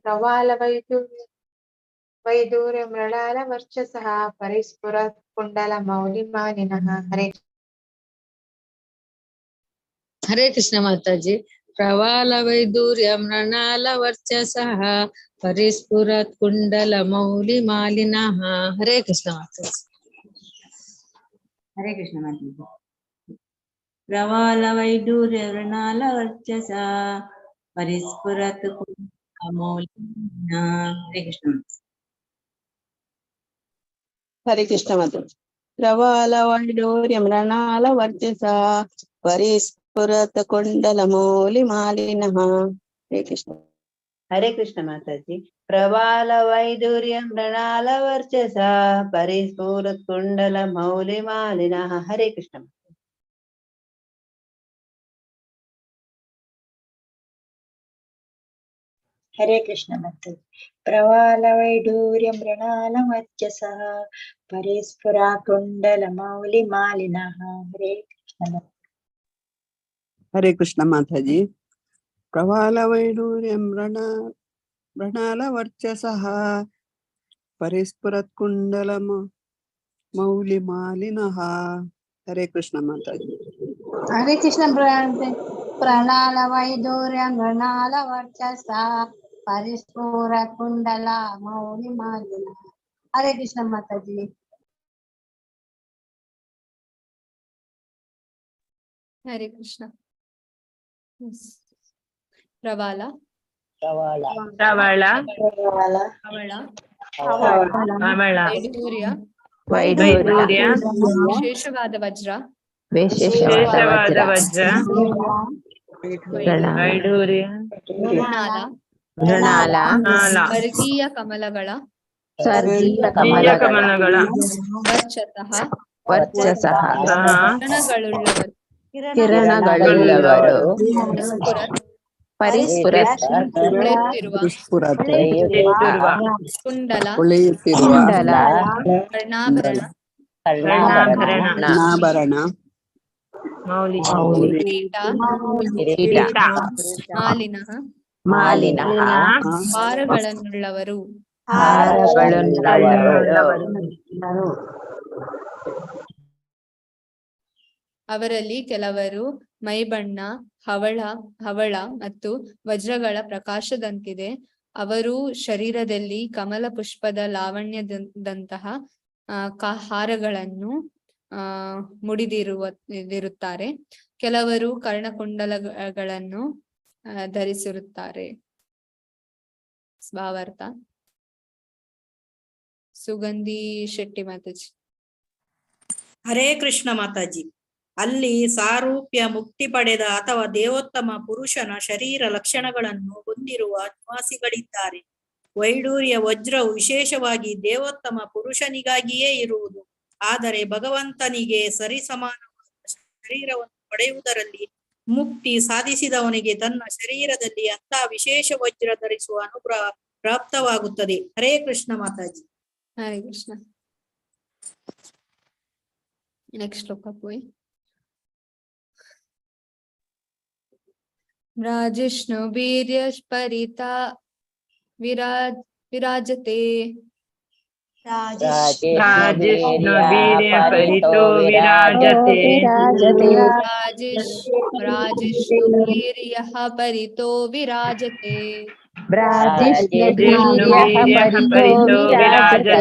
ಪ್ರವಾಲ ವೈದೂರ್ಯ ವೈದೂರ್ಯ ಮೃಣಾಲ ವರ್ಚಸಃ ಪರಿಸ್ಫುರ ಕುಂಡಲ ಮೌಲಿಮಾಲಿನಃ. ಹರೇ ಹರೇ ಕೃಷ್ಣ ಮಾತಾಜಿ. ಪ್ರವಾಲ ವೈದೂರ್ಯ ಮೃಣಾಲ ವರ್ಚಸಃ ಪರಿಸ್ಫುರತ್ ಕುಂಡಲ ಮೌಲಿ ಮಾಲಿನಃ. ಹರೇ ಕೃಷ್ಣ ಮಾತಾಜಿ. ಹರೇ ಕೃಷ್ಣ ಮಾತಾಜಿ. ಪ್ರವಾಲ ವೈಡೂರ್ಯ ಮೃಣಾಲ ವರ್ಚಸ ಪರಿಸ್ಫುರತ್ ಕುಂಡಲ ಮೌಲಿಮಾಲಿನಃ. ಹರೇ ಕೃಷ್ಣ ಮಾತಾಜಿ. ಹರೇ ಕೃಷ್ಣ ಮಾತಾಜಿ. ಪ್ರವಾಲ ವೈಡೂರ್ಯ ಮೃಣಾಲ ವರ್ಚಸ ಪರಿಸ್ಫುರತ ಕುಂಡಲ ಮೌಲಿ ಮಾಲಿನಃ. ಹರೇ ಕೃಷ್ಣ. ಹರೇ ಕೃಷ್ಣ ಮಾತಾಜಿ. ಪ್ರವಾಲ ವೈಡೂರ್ಯ ಮೃಣಾಲ ವರ್ಚಸ ಪರಿಸ್ಫುರತ್ ಕುಂಡಲ ಮೌಲಿ ಮಾಲಿನಃ. ಹರೇ ಕೃಷ್ಣ. ಹರೇ ಕೃಷ್ಣ ಮಾತಾಜಿ. ಪ್ರವಾಲ ವೈಡೂರ್ಯ ಮೃಣಾಲ ವರ್ಚಸಃ ಪರಿಸ್ಫುರ ಕುಂಡಲ ಮೌಲಿ ಮಾಲಿನಃ. ಹರೇ ಕೃಷ್ಣ. ಹರೇ ಕೃಷ್ಣ ಮಾತಾಜಿ. ಪ್ರವಾಲ ವೈಡೂರ್ಯ ಮೃಣಾಲ ವರ್ಚಸಃ ಪರಿಸ್ಫುರತ್ ಕುಂಡಲ ಮೌಲಿ ಮಾಲಿನಃ. ಹರೇ ಕೃಷ್ಣ ಮಾತಾಜಿ. ಹರೇ ಕೃಷ್ಣ. ಪ್ರಣಾಳ ವೈಡೂರ್ಯ ಮೃಣಾಲ ವರ್ಚಸ ಪರಿಸ್ಫುರ ಕುಂಡಲ ಮೌಲಿ ಮಾಲಿನಃ. ಹರೇ ಕೃಷ್ಣ ಮಾತಾಜಿ. ಹರೇ ಕೃಷ್ಣ. ಪ್ರವಾಲ ಪ್ರವಾಲ ಪ್ರವಾಲ ಹವಳ ಹವಳ ವೈಡೂರ್ಯ ವೈಡೂರ್ಯ ವಿಶೇಷವಾದ ವಜ್ರ ವಿಶೇಷವಾದ ವಜ್ರ ವೈಡೂರ್ಯ ಮೃಣಾಲ ಮೃಣಾಲ ಸ್ವರ್ಗೀಯ ಕಮಲಗಳ ಸ್ವರ್ಗೀಯ ಕಮಲಗಳ ವರ್ಚಸಃ ವರ್ಚಸಃ ಕಿರಣಗಳುಳ್ಳವರು ಕಿರಣಗಳುಳ್ಳವರು ಪರಿಸ್ಫುರತ್ ಪರಿಸ್ಫುರತ್ ಹೊಳೆಯುತ್ತಿರುವ ಹೊಳೆಯುತ್ತಿರುವ ಕುಂಡಲ ಹೊಳೆಯುತ್ತಿರುವ ಕುಂಡಲ ಕರ್ಣಾಭರಣ ಕರ್ಣಾಭರಣ ಕರ್ಣಾಭರಣ ಮೌಲಿ ಕಿರೀಟ ಕಿರೀಟ ಮಾಲಿನಃ ಮಾಲಿನಃ ಹಾರಗಳನ್ನುಳ್ಳವರು ಹಾರಗಳುಳ್ಳವರು ಅವರಲ್ಲಿ ಕೆಲವರು ಮೈಬಣ್ಣ ಹವಳ ಹವಳ ಮತ್ತು ವಜ್ರಗಳ ಪ್ರಕಾಶದಂತಿದೆ. ಅವರು ಶರೀರದಲ್ಲಿ ಕಮಲ ಪುಷ್ಪದ ಲಾವಣ್ಯದಂತಹ ಹಾರಗಳನ್ನು ಮುಡಿದಿರುತ್ತಾರೆ. ಕೆಲವರು ಕರ್ಣಕುಂಡಲಗಳನ್ನು ಧರಿಸಿರುತ್ತಾರೆ. ಭಾವಾರ್ಥ. ಸುಗಂಧಿ ಶೆಟ್ಟಿ ಮಾತಾಜಿ. ಹರೇ ಕೃಷ್ಣ ಮಾತಾಜಿ. ಅಲ್ಲಿ ಸಾರೂಪ್ಯ ಮುಕ್ತಿ ಪಡೆದ ಅಥವಾ ದೇವೋತ್ತಮ ಪುರುಷನ ಶರೀರ ಲಕ್ಷಣಗಳನ್ನು ಹೊಂದಿರುವ ನಿವಾಸಿಗಳಿದ್ದಾರೆ. ವೈಡೂರ್ಯ ವಜ್ರವು ವಿಶೇಷವಾಗಿ ದೇವೋತ್ತಮ ಪುರುಷನಿಗಾಗಿಯೇ ಇರುವುದು. ಆದರೆ ಭಗವಂತನಿಗೆ ಸರಿಸಮಾನವಾದ ಶರೀರವನ್ನು ಪಡೆಯುವುದರಲ್ಲಿ ಮುಕ್ತಿ ಸಾಧಿಸಿದವನಿಗೆ ತನ್ನ ಶರೀರದಲ್ಲಿ ಅಂತಹ ವಿಶೇಷ ವಜ್ರ ಧರಿಸುವ ಅನುಗ್ರಹ ಪ್ರಾಪ್ತವಾಗುತ್ತದೆ. ಹರೇ ಕೃಷ್ಣ ಮಾತಾಜಿ. ಹರೇ ಕೃಷ್ಣ. ನೆಕ್ಸ್ಟ್ ಶ್ಲೋಕ ಪೋಯ್. ರಾಜಿಷ್ಣು ವೀರ್ಯಸ್ಪರಿತಾ ವಿರಾಜತೆ ರಾಜಿಷ್ಣು ವೀರ್ಯ ಪರಿತೋ ವಿರಾಜತೆ ರಾಜಿಷ್ಣು ವೀರ್ಯಃ ಪರಿತೋ ವಿರಾಜತೆ ವಿಷ್ಣು ವೀರ್ಯಃ ಪರಿತೋ ವಿರಾಜತೆ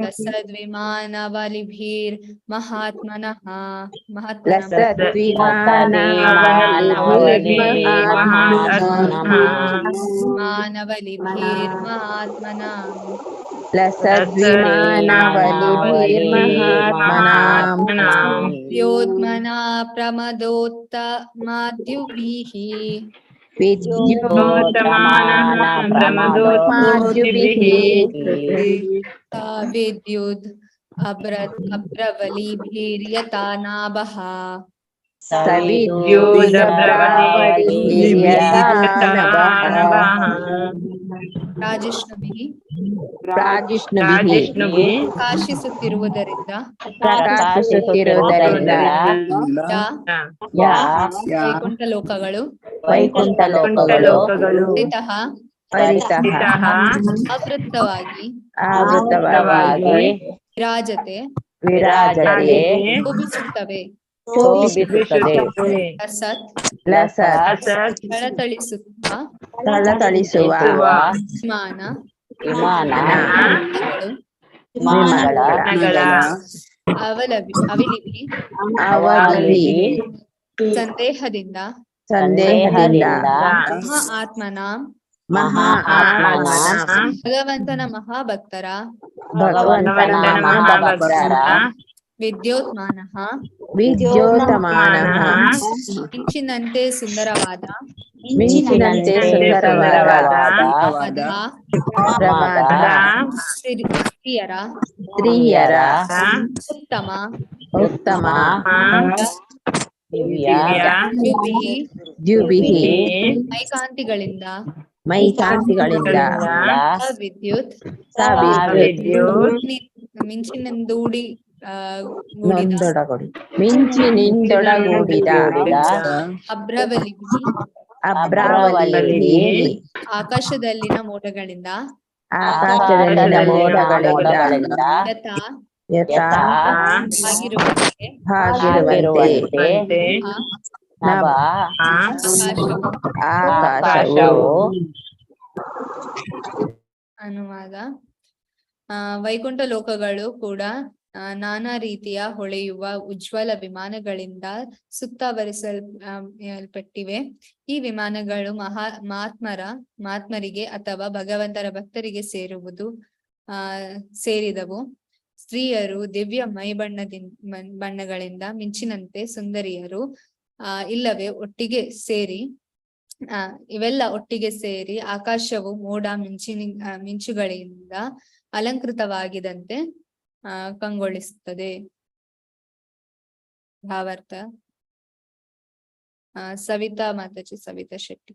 ಲಸದ್ವಿಮಾನವಲಿಭಿರ್ ಮಹಾತ್ಮನಃ ಮಹಾತ್ಮನಃ ಮಾನವಲಿಭಿರ್ ಮಹಾತ್ಮನಃ ಲಸದ್ವಿಮಾನವಲಿಭಿರ್ಮಹಾತ್ಮನಾಂ ವ್ಯೋತ್ಮನಾ ಪ್ರಮದೋತ್ತಮಾದ್ಯುಭಿಃ ವಿದ್ಯೋತ್ತಮಾನಃ ಪ್ರಮದೋತ್ಮಾದ್ಯುಭಿಃ ವಿದ್ಯುದ್ ಅಭ್ರವಲಿಭಿರ್ಯಥಾ ನಾಭಃ ಸವಿದ್ಯುದಪ್ರವಹೇರ್ಯಥಾ ರಾಜಿಷ್ಣುಭಿಃ ಪ್ರಾಜಿಷ್ಣುಭಿಃ ಪ್ರಕಾಶಿಸುತ್ತಿರುವುದರಿಂದ ಪ್ರಕಾಶಿಸುತ್ತಿರುವುದರಿಂದ ಯಾ ಯಾ ವೈಕುಂಠ ಲೋಕಗಳು ವೈಕುಂಠ ಲೋಕಗಳು ಪರಿತಃ ಪರಿತಃ ಆವೃತ್ತವಾಗಿ ಆವೃತವಾಗಿ ವಿರಾಜತೆ ವಿರಾಜತೆ ಶೋಭಿಸುತ್ತವೆ ಶೋಭಿಸುತ್ತದೆ ಲಸತ್ ಲಸತ್ ಥಳಥಳಿಸುತ್ತ ಥಳಥಳಿಸುವ ವಿಮಾನ ವಿಮಾನ ಗಳು ವಿಮಾನಗಳ ಅವಲವಿ ಅವಿಲಿವಿ ಅವಲಿವಿ ಸಂದೇಹದಿಂದ ಸಂದೇಹದಿಂದ ಮಹಾ ಆತ್ಮನ ಮಹಾ ಆತ್ಮನ ಭಗವಂತನ ಮಹಾಭಕ್ತರ ಭಗವಂತನ ಮಹಾಭಕ್ತರ ವಿದ್ಯೋತ್ಮಾನಃ ವಿದ್ಯೋತಮಾನಃ ಮಿಂಚಿನಂತೆ ಸುಂದರವಾದ ಮಿಂಚಿನಂತೆ ಸುಂದರವಾದ ಮಧ ಪ್ರಮಾದ ಸ್ತ್ರೀಯರ ಸ್ತ್ರೀಯರ ಉತ್ತಮ ಉತ್ತಮ ದ್ಯುಭಿಃ ದ್ಯುಭಿಃ ಮೈಕಾಂತಿಗಳಿಂದ ಮೈಕಾಂತಿಗಳಿಂದ ವಿದ್ಯುತ್ ಸವಿದ್ಯುತ್ ಮಿಂಚಿನಿಂದೂಡಿ ಗೂಡಿದ ನೊಂದೊಡಗೂಡಿ ಮಿಂಚಿನಿಂದೊಡಗೂಡಿದ ಅಭ್ರವಲಿಭಿ ಅಭ್ರಾವಲಿಭಿ ಆಕಾಶದಲ್ಲಿನ ಮೋಡಗಳಿಂದ ಆಕಾಶದಲ್ಲಿನ ಮೋಡಗಳಿಂದ ಯಥಾ ಯಥಾ ಆಗಿರುವಂತೆ ಆಗಿರುವಂತೆ ನಭ ಆಕಾಶವು ಅನುವಾದ. ವೈಕುಂಠ ಲೋಕಗಳು ಕೂಡ ನಾನಾ ರೀತಿಯ ಹೊಳೆಯುವ ಉಜ್ವಲ ವಿಮಾನಗಳಿಂದ ಸುತ್ತಾವರಿಸಲ್ಪಟ್ಟಿವೆ. ಈ ವಿಮಾನಗಳು ಮಹಾತ್ಮರಿಗೆ ಅಥವಾ ಭಗವಂತರ ಭಕ್ತರಿಗೆ ಸೇರಿದವು. ಸ್ತ್ರೀಯರು ದಿವ್ಯ ಮೈ ಬಣ್ಣಗಳಿಂದ ಮಿಂಚಿನಂತೆ ಸುಂದರಿಯರು ಇಲ್ಲವೇ ಒಟ್ಟಿಗೆ ಸೇರಿ ಇವೆಲ್ಲ ಒಟ್ಟಿಗೆ ಸೇರಿ ಆಕಾಶವು ಮೋಡ ಮಿಂಚುಗಳಿಂದ ಅಲಂಕೃತವಾಗಿದಂತೆ ಕಂಗೊಳಿಸುತ್ತದೆ. ಭಾವಾರ್ಥ. ಸವಿತಾ ಮಾತಾಜಿ, ಸವಿತಾ ಶೆಟ್ಟಿ.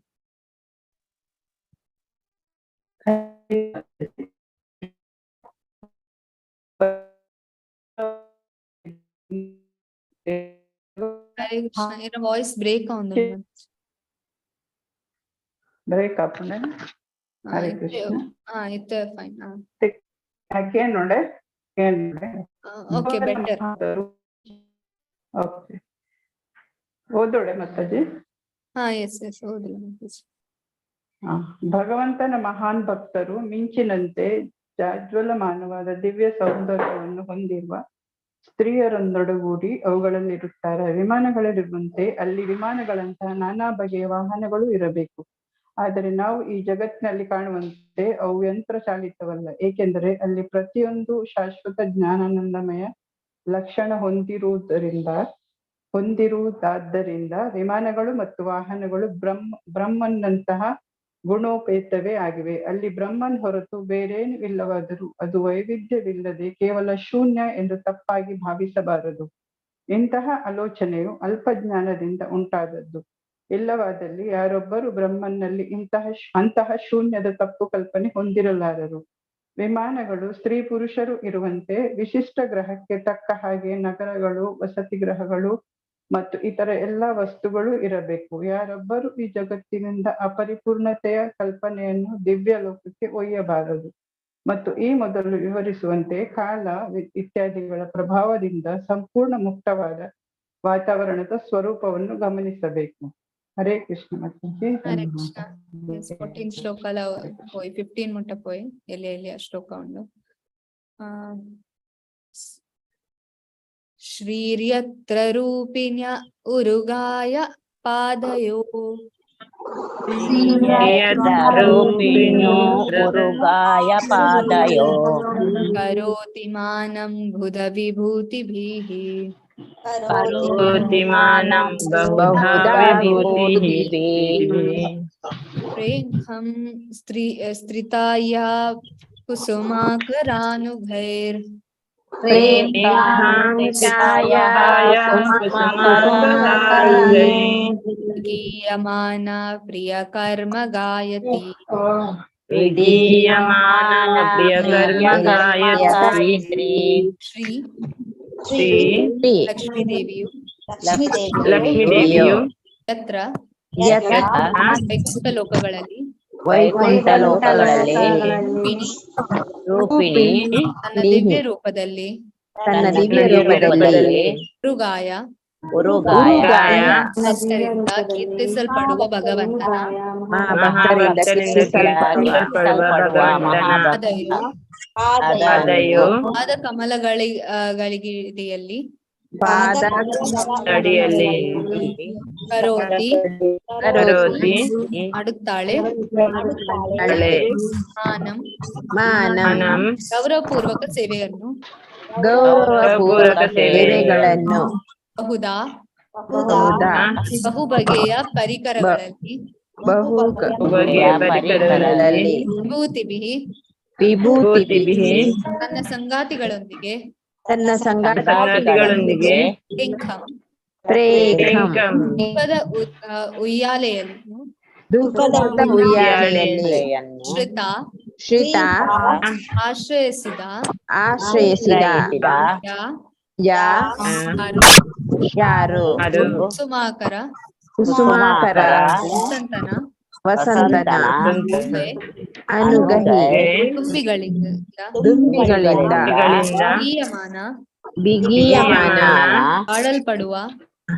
ಹರೇ ಕೃಷ್ಣ. ಏನೋ ವಾಯ್ಸ್ ಬ್ರೇಕ್ ಆਉਂದು. ಬ್ರೇಕ್ ಆಪುಂಡೆ. ಹರೇ ಕೃಷ್ಣ. ಇತ್ತೆ ಫೈನ್. ಕೇಂದ್ರ ಕೇಂದ್ರ. Okay, better. ಓಕೆ, ಓದೋಡೆ ಮಾತಾಜಿ. ಎಸ್ ಎಸ್, ಓದಿಲ್ಲ ಮಾತಾಜಿ. ಭಗವಂತನ ಮಹಾನ್ ಭಕ್ತರು ಮಿಂಚಿನಂತೆ ಜಾಜ್ವಲಮಾನವಾದ ದಿವ್ಯ ಸೌಂದರ್ಯವನ್ನು ಹೊಂದಿರುವ ಸ್ತ್ರೀಯರೊಂದೊಡಗೂಡಿ ಅವುಗಳಲ್ಲಿರುತ್ತಾರೆ. ವಿಮಾನಗಳಲ್ಲಿರುವಂತೆ ಅಲ್ಲಿ ವಿಮಾನಗಳಂತಹ ನಾನಾ ಬಗೆಯ ವಾಹನಗಳು ಇರಬೇಕು. ಆದರೆ ನಾವು ಈ ಜಗತ್ತಿನಲ್ಲಿ ಕಾಣುವಂತೆ ಅವು ಯಂತ್ರ ಚಾಲಿತವಲ್ಲ. ಏಕೆಂದರೆ ಅಲ್ಲಿ ಪ್ರತಿಯೊಂದು ಶಾಶ್ವತ ಜ್ಞಾನಾನಂದಮಯ ಲಕ್ಷಣ ಹೊಂದಿರುವುದಾದ್ದರಿಂದ ವಿಮಾನಗಳು ಮತ್ತು ವಾಹನಗಳು ಬ್ರಹ್ಮನ್ನಂತಹ ಗುಣೋಪೇತವೇ ಆಗಿವೆ. ಅಲ್ಲಿ ಬ್ರಹ್ಮನ್ ಹೊರತು ಬೇರೇನು ಇಲ್ಲವಾದರೂ ಅದು ವೈವಿಧ್ಯವಿಲ್ಲದೆ ಕೇವಲ ಶೂನ್ಯ ಎಂದು ತಪ್ಪಾಗಿ ಭಾವಿಸಬಾರದು. ಇಂತಹ ಆಲೋಚನೆಯು ಅಲ್ಪ ಜ್ಞಾನದಿಂದ ಉಂಟಾದದ್ದು. ಇಲ್ಲವಾದಲ್ಲಿ ಯಾರೊಬ್ಬರು ಬ್ರಹ್ಮನ್ನಲ್ಲಿ ಅಂತಹ ಶೂನ್ಯದ ತಪ್ಪು ಕಲ್ಪನೆ ಹೊಂದಿರಲಾರರು. ವಿಮಾನಗಳು ಸ್ತ್ರೀ ಪುರುಷರು ಇರುವಂತೆ ವಿಶಿಷ್ಟ ಗ್ರಹಕ್ಕೆ ತಕ್ಕ ಹಾಗೆ ನಗರಗಳು, ವಸತಿ ಗೃಹಗಳು ಮತ್ತು ಇತರ ಎಲ್ಲ ವಸ್ತುಗಳು ಇರಬೇಕು. ಯಾರೊಬ್ಬರು ಈ ಜಗತ್ತಿನಿಂದ ಅಪರಿಪೂರ್ಣತೆಯ ಕಲ್ಪನೆಯನ್ನು ದಿವ್ಯ ಲೋಕಕ್ಕೆ ಒಯ್ಯಬಾರದು ಮತ್ತು ಈ ಮೊದಲು ವಿವರಿಸುವಂತೆ ಕಾಲ ಇತ್ಯಾದಿಗಳ ಪ್ರಭಾವದಿಂದ ಸಂಪೂರ್ಣ ಮುಕ್ತವಾದ ವಾತಾವರಣದ ಸ್ವರೂಪವನ್ನು ಗಮನಿಸಬೇಕು. ಹರೇ ಕೃಷ್ಣ ಮಾತಾಜಿ. ಹರೇ ಕೃಷ್ಣ. 14 ಶ್ಲೋಕಾಲ ಪೋಯ್, 15 ಮುಟ್ಟ ಪೋಯ್, ಎಲ್ಲಿ ಎಲ್ಲಿ ಆ ಶ್ಲೋಕ ಉಂಡು. ಶ್ರೀರ್ಯತ್ರ ರೂಪಿಣ್ಯ ಉರುಗಾಯ ಪಾದಯೋ ರೂಪಿಣ್ಯೋ ಉರುಗಾಯ ಪಾದಯೋ ಕರೋತಿ ಮಾನಂ ಬುಧ ವಿಭೂತಿಭಿಃ ಕರೋತಿ ಮಾನಂ ಬಹುಧಾ ವಿಭೂತಿಭಿಃ ಪ್ರೇಂಖಂ ಸ್ತ್ರೀತಾಯ ಕುಸುಮಾಕರಾನುಭೈರ್ ಪ್ರೇಂಕಾಂತಾಯ ಕುಸುಮಕರಾಯ ಗೀಯಮಾನ ಪ್ರಿಯ ಕರ್ಮ ಗಾಯತಿ. ವಿಧೀಯಮಾನ ಪ್ರಿಯಕರ್ಮ ಗಾಯತ್ರಿ. ಶ್ರೀ ಶ್ರೀ ಲಕ್ಷ್ಮೀ ದೇವಿಯು ಲಕ್ಷ್ಮೀದೇವಿಯು ಯತ್ರ ಯತ್ರ ವೈಕುಂಠ ಲೋಕಗಳಲ್ಲಿ ವೈಕುಂಠ ಲೋಕಗಳಲ್ಲಿ ರೂಪಿಣಿ ರೂಪಿಣಿ ತನ್ನ ದಿವ್ಯ ರೂಪದಲ್ಲಿ ತನ್ನ ದಿವ್ಯ ರೂಪದಲ್ಲಿ ಉರುಗಾಯ ಉರುಗಾಯ ಭಕ್ತರಿಂದ ಕೀರ್ತಿಸಲ್ಪಡುವ ಭಗವಂತನ ಮಹಾಭಕ್ತರಿಂದ ಕೀರ್ತಿಸಲ್ಪಡುವ ಆದಯು ಆದಯು ಪಾದ ಕಮಲಗಳಿಗಿಡಿಯಲ್ಲಿ ಪಾದ ಅಡಿಯಲ್ಲಿ ಕರೋತಿ ಕರೋತಿ ಮಾಡುತ್ತಾಳೆ. ಕಳೆ ಮಾನಂ ಮಾನಂ ಗೌರವಪೂರ್ವಕ ಸೇವೆಯನ್ನು ಗೌರವಪೂರ್ವಕ ಸೇವೆಗಳನ್ನು ಬಹುಧಾ ಬಹುಧಾ ಬಹು ಬಗೆಯ ಪರಿಕರಗಳಲ್ಲಿ ಬಹು ಬಗೆಯ ಪರಿಕರಗಳಲ್ಲಿ ವಿಭೂತಿಭಿಃ ವಿಭೂತಿಭಿಃ ತನ್ನ ಸಂಗಾತಿಗಳೊಂದಿಗೆ ತನ್ನ ಸಂಗಾತಿಗಳೊಂದಿಗೆ ಪ್ರೇಂಖಂ ಪ್ರೇಖಂ ಧೂಪದ ಉಯ್ಯಾಲೆಯನ್ನು ಧೂಪದ ಉಯ್ಯಾಲೆಯಲ್ಲಿ ಶ್ರಿತ ಶ್ರಿತ ಆಶ್ರಯಿಸಿದ ಆಶ್ರಯಿಸಿದ ಯಾ ಯಾ ಯಾರು ಯಾರು ಕುಸುಮಾಕರ ಕುಸುಮಾಕರ ವಸಂತನ ವಸಂತನ ಅನುಗೆ ಅನುಗಹಿ ತುಂಬಿಗಳಿಂದ ದುಂಬಿಗಳಿಂದ ಗೀಯಮಾನ ಬಿಗೀಯಮಾನ ಆಡಲ್ಪಡುವ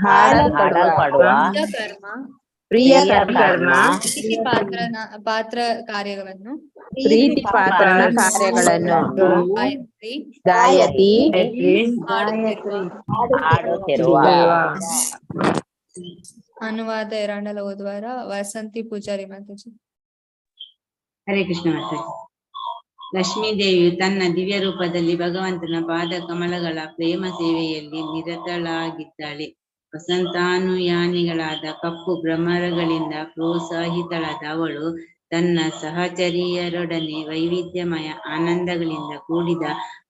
ಹಾಡಲ್ಪಡುವ ಕರ್ಮ ಪ್ರಿಯ ಕರ್ಮ ಪ್ರೀತಿ ಪಾತ್ರ ಕಾರ್ಯವನ್ನು ಪ್ರೀತಿ ಪಾತ್ರನ ಕಾರ್ಯಗಳನ್ನು ಗಾಯತ್ರಿ ಗಾಯತಿ ಹಾಡುತ್ತಿರುವ ಅನುವಾದ ಎರಾಂಡಲ ಓದುವಾರ ವಸಂತಿ ಪೂಜಾರಿ ಮಾತಾಜಿ. ಹರೇ ಕೃಷ್ಣ ಮಾತಾಜಿ. ಲಕ್ಷ್ಮೀ ದೇವಿಯು ತನ್ನ ದಿವ್ಯ ರೂಪದಲ್ಲಿ ಭಗವಂತನ ಪಾದ ಕಮಲಗಳ ಪ್ರೇಮ ಸೇವೆಯಲ್ಲಿ ನಿರತಳಾಗಿದ್ದಾಳೆ. ವಸಂತಾನುಯಾನಿಗಳಾದ ಕಪ್ಪು ಭ್ರಮರಗಳಿಂದ ಪ್ರೋತ್ಸಾಹಿತಳಾದ ಅವಳು ತನ್ನ ಸಹಚರಿಯರೊಡನೆ ವೈವಿಧ್ಯಮಯ ಆನಂದಗಳಿಂದ ಕೂಡಿದ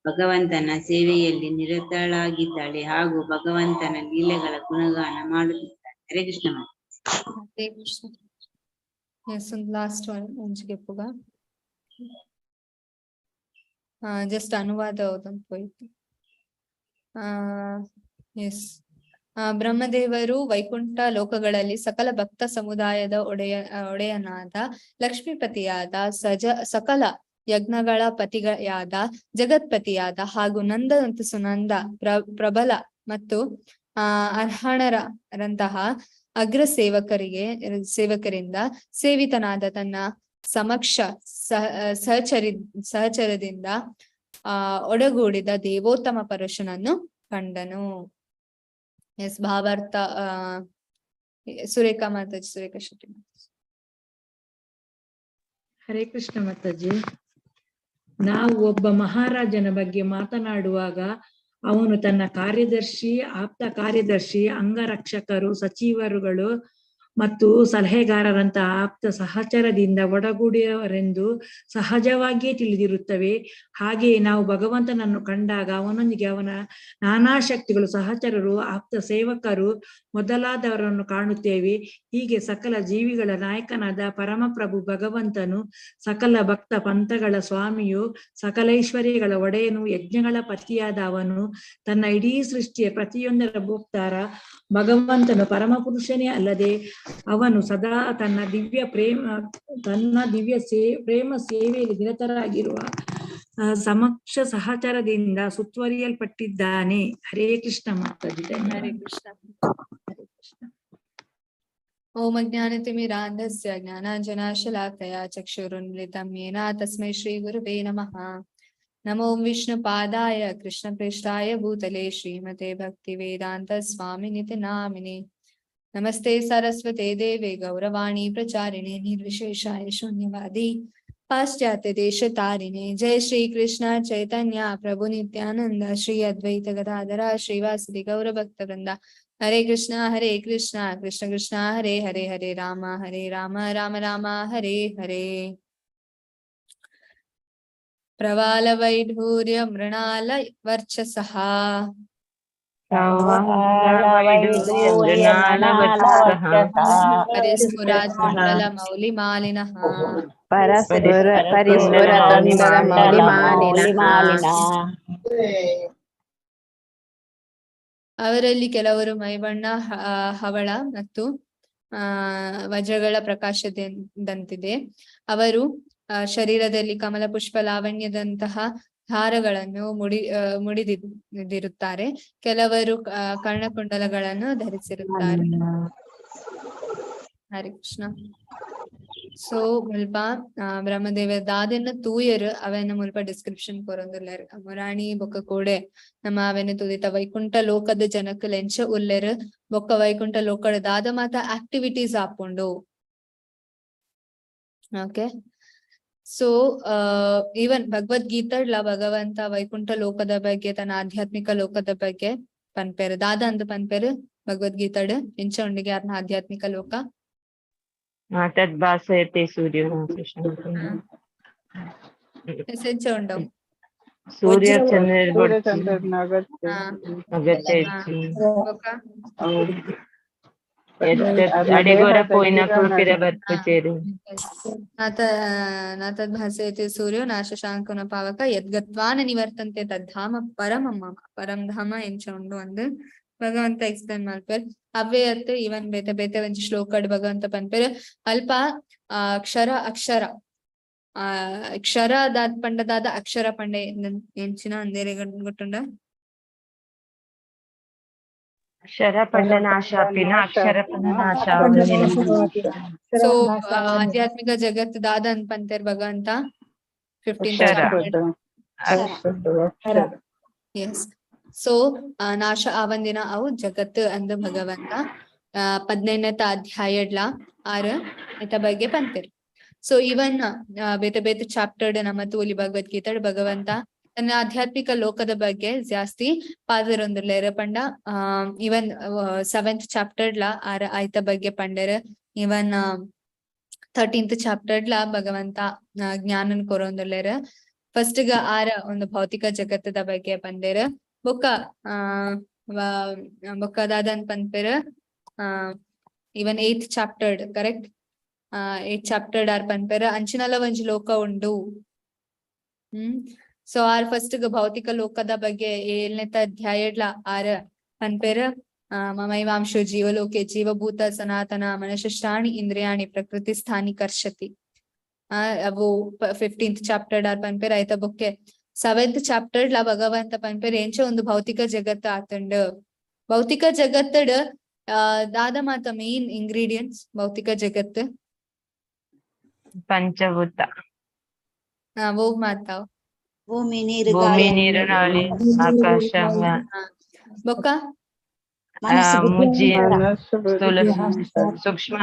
ಭಗವಂತನ ಸೇವೆಯಲ್ಲಿ ನಿರತಳಾಗಿದ್ದಾಳೆ ಹಾಗೂ ಭಗವಂತನ ಲೀಲೆಗಳ ಗುಣಗಾನ ಮಾಡುತ್ತಿದ್ದಾಳೆ. ಹರೇ ಕೃಷ್ಣ ಮಾತಾಜಿ. ಹರೇ ಕೃಷ್ಣ. ಎಸ್, ಒಂದು ಲಾಸ್ಟ್ ಒನ್ ಒಂಜಿಗೆ ಪುಗ ಜಸ್ಟ್ ಅನುವಾದ ಓದೊಂದು ಹೋಯ್ತು. ಎಸ್, ಬ್ರಹ್ಮದೇವರು ವೈಕುಂಠ ಲೋಕಗಳಲ್ಲಿ ಸಕಲ ಭಕ್ತ ಸಮುದಾಯದ ಒಡೆಯನಾದ ಲಕ್ಷ್ಮೀಪತಿಯಾದ ಸಕಲ ಯಜ್ಞಗಳ ಪತಿಯಾದ ಜಗತ್ಪತಿಯಾದ ಹಾಗೂ ನಂದ ಮತ್ತು ಸುನಂದ ಪ್ರಬಲ ಮತ್ತು ಅರ್ಹಣರಂತಹ ಅಗ್ರ ಸೇವಕರಿಂದ ಸೇವಿತನಾದ ತನ್ನ ಸಮಕ್ಷ ಸಹಚರದಿಂದ ಒಡಗೂಡಿದ ದೇವೋತ್ತಮ ಪುರುಷನನ್ನು ಕಂಡನು. ಎಸ್, ಭಾವಾರ್ಥ ಸುರೇಖಾ ಮಾತಾಜಿ, ಸುರೇಖಾ ಶೆಟ್ಟಿ ಮಾತಾಜಿ. ಹರೇ ಕೃಷ್ಣ ಮಾತಾಜಿ. ನಾವು ಒಬ್ಬ ಮಹಾರಾಜನ ಬಗ್ಗೆ ಮಾತನಾಡುವಾಗ ಅವನು ತನ್ನ ಕಾರ್ಯದರ್ಶಿ, ಆಪ್ತ ಕಾರ್ಯದರ್ಶಿ, ಅಂಗರಕ್ಷಕರು, ಸಚಿವರುಗಳು ಮತ್ತು ಸಲಹೆಗಾರರಂತಹ ಆಪ್ತ ಸಹಚರದಿಂದ ಒಡಗೂಡಿಯವರೆಂದು ಸಹಜವಾಗಿಯೇ ತಿಳಿದಿರುತ್ತವೆ. ಹಾಗೆಯೇ ನಾವು ಭಗವಂತನನ್ನು ಕಂಡಾಗ ಅವನೊಂದಿಗೆ ಅವನ ನಾನಾ ಶಕ್ತಿಗಳು, ಸಹಚರರು, ಆಪ್ತ ಸೇವಕರು ಮೊದಲಾದವರನ್ನು ಕಾಣುತ್ತೇವೆ. ಹೀಗೆ ಸಕಲ ಜೀವಿಗಳ ನಾಯಕನಾದ ಪರಮಪ್ರಭು ಭಗವಂತನು ಸಕಲ ಭಕ್ತ ಪಂಥಗಳ ಸ್ವಾಮಿಯು, ಸಕಲೈಶ್ವರ್ಯಗಳ ಒಡೆಯನು, ಯಜ್ಞಗಳ ಪತಿಯಾದ ಅವನು ತನ್ನ ಇಡೀ ಸೃಷ್ಟಿಯ ಪ್ರತಿಯೊಂದರ ಭೋಕ್ತಾರ ಭಗವಂತನು ಪರಮಪುರುಷನೇ ಅಲ್ಲದೆ ಅವನು ಸದಾ ತನ್ನ ದಿವ್ಯ ಪ್ರೇಮ ಸೇವೆಯಲ್ಲಿ ನಿರತರಾಗಿರುವ ಸಮಕ್ಷ ಸಹಚರದಿಂದ ಸುತ್ತುವರಿಯಲ್ಪಟ್ಟಿದ್ದಾನೆ. ಹರೇ ಕೃಷ್ಣ ಮಾತಾಜಿ. ಹರೇ ಕೃಷ್ಣ. ಹರೇ ಕೃಷ್ಣ. ಓಂ ಅಜ್ಞಾನತಿಮಿರಾಂಧಸ್ಯ ಜ್ಞಾನಾಂಜನಾಶಲಾಕಯ ಚಕ್ಷುರುನ್ಮಿಲಿತಂ ಯೇನ ತಸ್ಮೈ ಶ್ರೀ ಗುರುವೇ ನಮಃ. ನಮೋ ವಿಷ್ಣುಪಾದಾಯ ಕೃಷ್ಣಪ್ರೇಷ್ಠಾಯ ಭೂತಲೆ ಶ್ರೀಮತೆ ಭಕ್ತಿವೇದಾಂತ ಸ್ವಾಮಿನಿತಿ ನಾಮಿನಿ. ನಮಸ್ತೆ ಸರಸ್ವತೆ ದೇವೆ ಗೌರವಾಣಿ ಪ್ರಚಾರಿಣೆ ನಿರ್ವಿಶೇಷಾಯ ಶೂನ್ಯವಾದಿ ಪಾಶ್ಚಾತ್ಯ ದೇಶ ತಾರಿಣೆ. ಜಯ ಶ್ರೀ ಕೃಷ್ಣ ಚೈತನ್ಯ ಪ್ರಭು ನಿತ್ಯಾನಂದ ಶ್ರೀ ಅದ್ವೈತ ಗದಾಧರ ಶ್ರೀವಾಸದಿ ಗೌರ ಭಕ್ತ ವೃಂದ. ಹರೇ ಕೃಷ್ಣ ಹರೇ ಕೃಷ್ಣ ಕೃಷ್ಣ ಕೃಷ್ಣ ಹರೇ ಹರೇ, ಹರೇ ರಾಮ ಹರೇ ರಾಮ ರಾಮ ರಾಮ ಹರೇ ಹರೇ. ಪ್ರವಾಲ ವೈಢೂರ್ಯ ಮೃಣಾಲ ವರ್ಚಸಃ. ಪರಿಸ್ಫುರಾತ್ ಕುಂಡಲ ಮೌಲಿ ಮಾಲಿನಃ. ಪರಿಸ್ಫುರ ಮೌಲಿಮಾಲಿನಃ. ಅವರಲ್ಲಿ ಕೆಲವರು ಮೈಬಣ್ಣ ಹವಳ ಮತ್ತು ವಜ್ರಗಳ ಪ್ರಕಾಶದಂತಿದೆ. ಅವರು ಶರೀರದಲ್ಲಿ ಕಮಲ ಪುಷ್ಪ ಲಾವಣ್ಯದಂತಹ ಹಾರಗಳನ್ನು ಮುಡಿದಿರುತ್ತಾರೆ. ಕೆಲವರು ಕರ್ಣಕುಂಡಲಗಳನ್ನು ಧರಿಸಿರುತ್ತಾರೆ. ಹರಿ ಕೃಷ್ಣ. ಸೊ ಮುಲ್ಪ ಬ್ರಹ್ಮದೇವ ದಾದೆನ ತೂಯರು ಅವೆನ ಮುಲ್ಪ ಡಿಸ್ಕ್ರಿಪ್ಷನ್ ಕೊರೊಂದುಲ್ಲೆರ್. ಮುರಾಣಿ ಬೊಕ್ಕ ಕೋಡೆ ನಮ್ಮ ಅವೆನ ತೂದಿತ ವೈಕುಂಠ ಲೋಕದ ಜನಕ್ ಎಂಚ ಉಲ್ಲೆರ್ ಬೊಕ್ಕ ವೈಕುಂಠ ಲೋಕದ ದಾದ ಮಾತ ಆಕ್ಟಿವಿಟೀಸ್ ಆಪುಂಡು. ಓಕೆ, ಸೊ ಈವನ್ ಭಗವದ್ಗೀತಾಡ್ಲ ಭಗವಂತ ವೈಕುಂಠ ಲೋಕದ ಬಗ್ಗೆ ತನ್ನ ಆಧ್ಯಾತ್ಮಿಕ ಲೋಕದ ಬಗ್ಗೆ ಪನ್ಪೇರು. ದಾದ ಅಂದ್ ಪನ್ಪೇರು ಭಗವದ್ಗೀತಾಡ್ ಎಂಚ ಉಂಡಿಗೆ ಅರ್ನ ಆಧ್ಯಾತ್ಮಿಕ ಲೋಕ. ತದ್ಭಾಸಯತೆ ಸೂರ್ಯೋ ಎಂಚ ಉಂಡವು ಸೂರ್ಯ ಚಂದ್ರ ಅಗತ್ಯ ಅಡೆಗೋರ ಪೋಯಿನ ಕುಲ್ಪಿರ ಬರ್ಪುಚೇರು. ನಾತದ್ಭಾಸಯತೆ ಸೂರ್ಯೋ ನಾಶಶಾಂಕುನ ಪಾವಕ ಯದ್ಗತ್ವಾ ನ ನಿವರ್ತಂತೆ ತದ್ಧಾಮ ಪರಮ ಮಮ. ಪರಂ ಧಾಮ ಎಂಚ ಉಂಡು ಅಂದ್ ಭಗವಂತ ಎಕ್ಸ್ಪ್ಲೇನ್ ಮಲ್ಪೆರ್. ಅವ್ವೇ ಅತ್ ಇವನ್ ಬೇತೆ ಬೇತೆ ಒಂಜಿ ಶ್ಲೋಕಡ್ ಭಗವಂತ ಪನ್ಪೆರ್. ಅಲ್ಪ ಅಕ್ಷರ ಅಕ್ಷರ ಅಕ್ಷರ ದಾದ ಪಂಡದಾದ ಅಕ್ಷರ ಪಂಡೆ ಎಂಚಿನ ಅಂದೇರೆ ಗೊತ್ತುಂಡ? ಅಕ್ಷರ ಪಂಡ ನಾಶ ಆಪಿನ ಅಕ್ಷರ ಪಂಡ ನಾಶ. ಸೊ ಆಧ್ಯಾತ್ಮಿಕ ಜಗತ್ ದಾದ ಅಂದ್ ಪಂತೇರ್ ಭಗವಂತ 15th. S. So ನಾಶ ಆವಂದಿನ ಅವು ಜಗತ್ ಅಂದ್ ಭಗವಂತ 15ನೇ ಅಧ್ಯಾಯಡ್ಲ ಆರ್ ಇತ ಬಗ್ಗೆ ಪಂತೇರ್. ಸೊ ಇವನ್ ಬೇತೆ ಬೇತೆ ಚಾಪ್ಟರ್ಡ್ ನಮ್ಮ ತೂಲಿ ಭಗವದ್ಗೀತೆ ಭಗವಂತ ತನ್ನ ಆಧ್ಯಾತ್ಮಿಕ ಲೋಕದ ಬಗ್ಗೆ ಜಾಸ್ತಿ ಪಾದರೊಂದುಲ್ಲೆರ್ ಪಂಡ ಇವನ್ 7th ಚಾಪ್ಟರ್ಡ್ಲ ಆರ್ ಆಯ್ತ ಬಗ್ಗೆ ಪಂಡೆರ್. ಇವನ್ 13th ಚಾಪ್ಟರ್ಡ್ಲ ಭಗವಂತ ಜ್ಞಾನನ್ ಕೊರೊಂದುಲ್ಲೆರ್. ಫಸ್ಟ್ ಗ ಆರ ಒಂದು ಭೌತಿಕ ಜಗತ್ತದ ಬಗ್ಗೆ ಪಂಡೆರ್. ಬೊಕ್ಕ ಬೊಕ್ಕ ದಾದನ್ ಪನ್ಪೆರ್ ಇವನ್ 8th ಚಾಪ್ಟರ್ಡ್ ಕರೆಕ್ಟ್ 8th ಚಾಪ್ಟರ್ಡ್ ಆರ್ ಪನ್ಪೆರ್ ಅಂಚಿನಲ ಒಂಜಿ ಲೋಕ ಉಂಡು. ಸೊ ಆರ್ ಫಸ್ಟ್ ಭೌತಿಕ ಲೋಕದ ಬಗ್ಗೆ 7ನೇ ಅಧ್ಯಾಯಡ್ಲ ಆರ್ ಪನ್ಪೆರ್. ಮಮೈವಾಂಶೋ ಜೀವಲೋಕೆ ಜೀವಭೂತ ಸನಾತನ ಮನಃಷ್ಟಾಣಿ ಇಂದ್ರಿಯಾಣಿ ಪ್ರಕೃತಿ ಸ್ಥಾನಿ ಕರ್ಷತಿ. ಅವು 15th chapter R ಪನ್ಪೆರ್. ಆಯ್ತ ಬೊಕ್ಕೆ 7th chapter ಲ ಭಗವಂತ ಪನ್ಪೆರ್ ಎಂಚ ಒಂದು ಭೌತಿಕ ಜಗತ್ತು ಆತಂಡ್. ಭೌತಿಕ ಜಗತ್ತಡ್ ದಾದ ಮಾತ ಮೇನ್ ಇಂಗ್ರೀಡಿಯೆಂಟ್ಸ್ ಭೌತಿಕ ಜಗತ್ತು ಪಂಚಭೂತ. ವೋಗ್ ಮಾತಾವ್ ಭೂಮಿ ನೀರು ಭೂಮಿ ನೀರು ಗಾಳಿ ಆಕಾಶ ಬೊಕ್ಕ ಮುಜ್ಜಿ ಸ್ಥೂಲ ಸೂಕ್ಷ್ಮ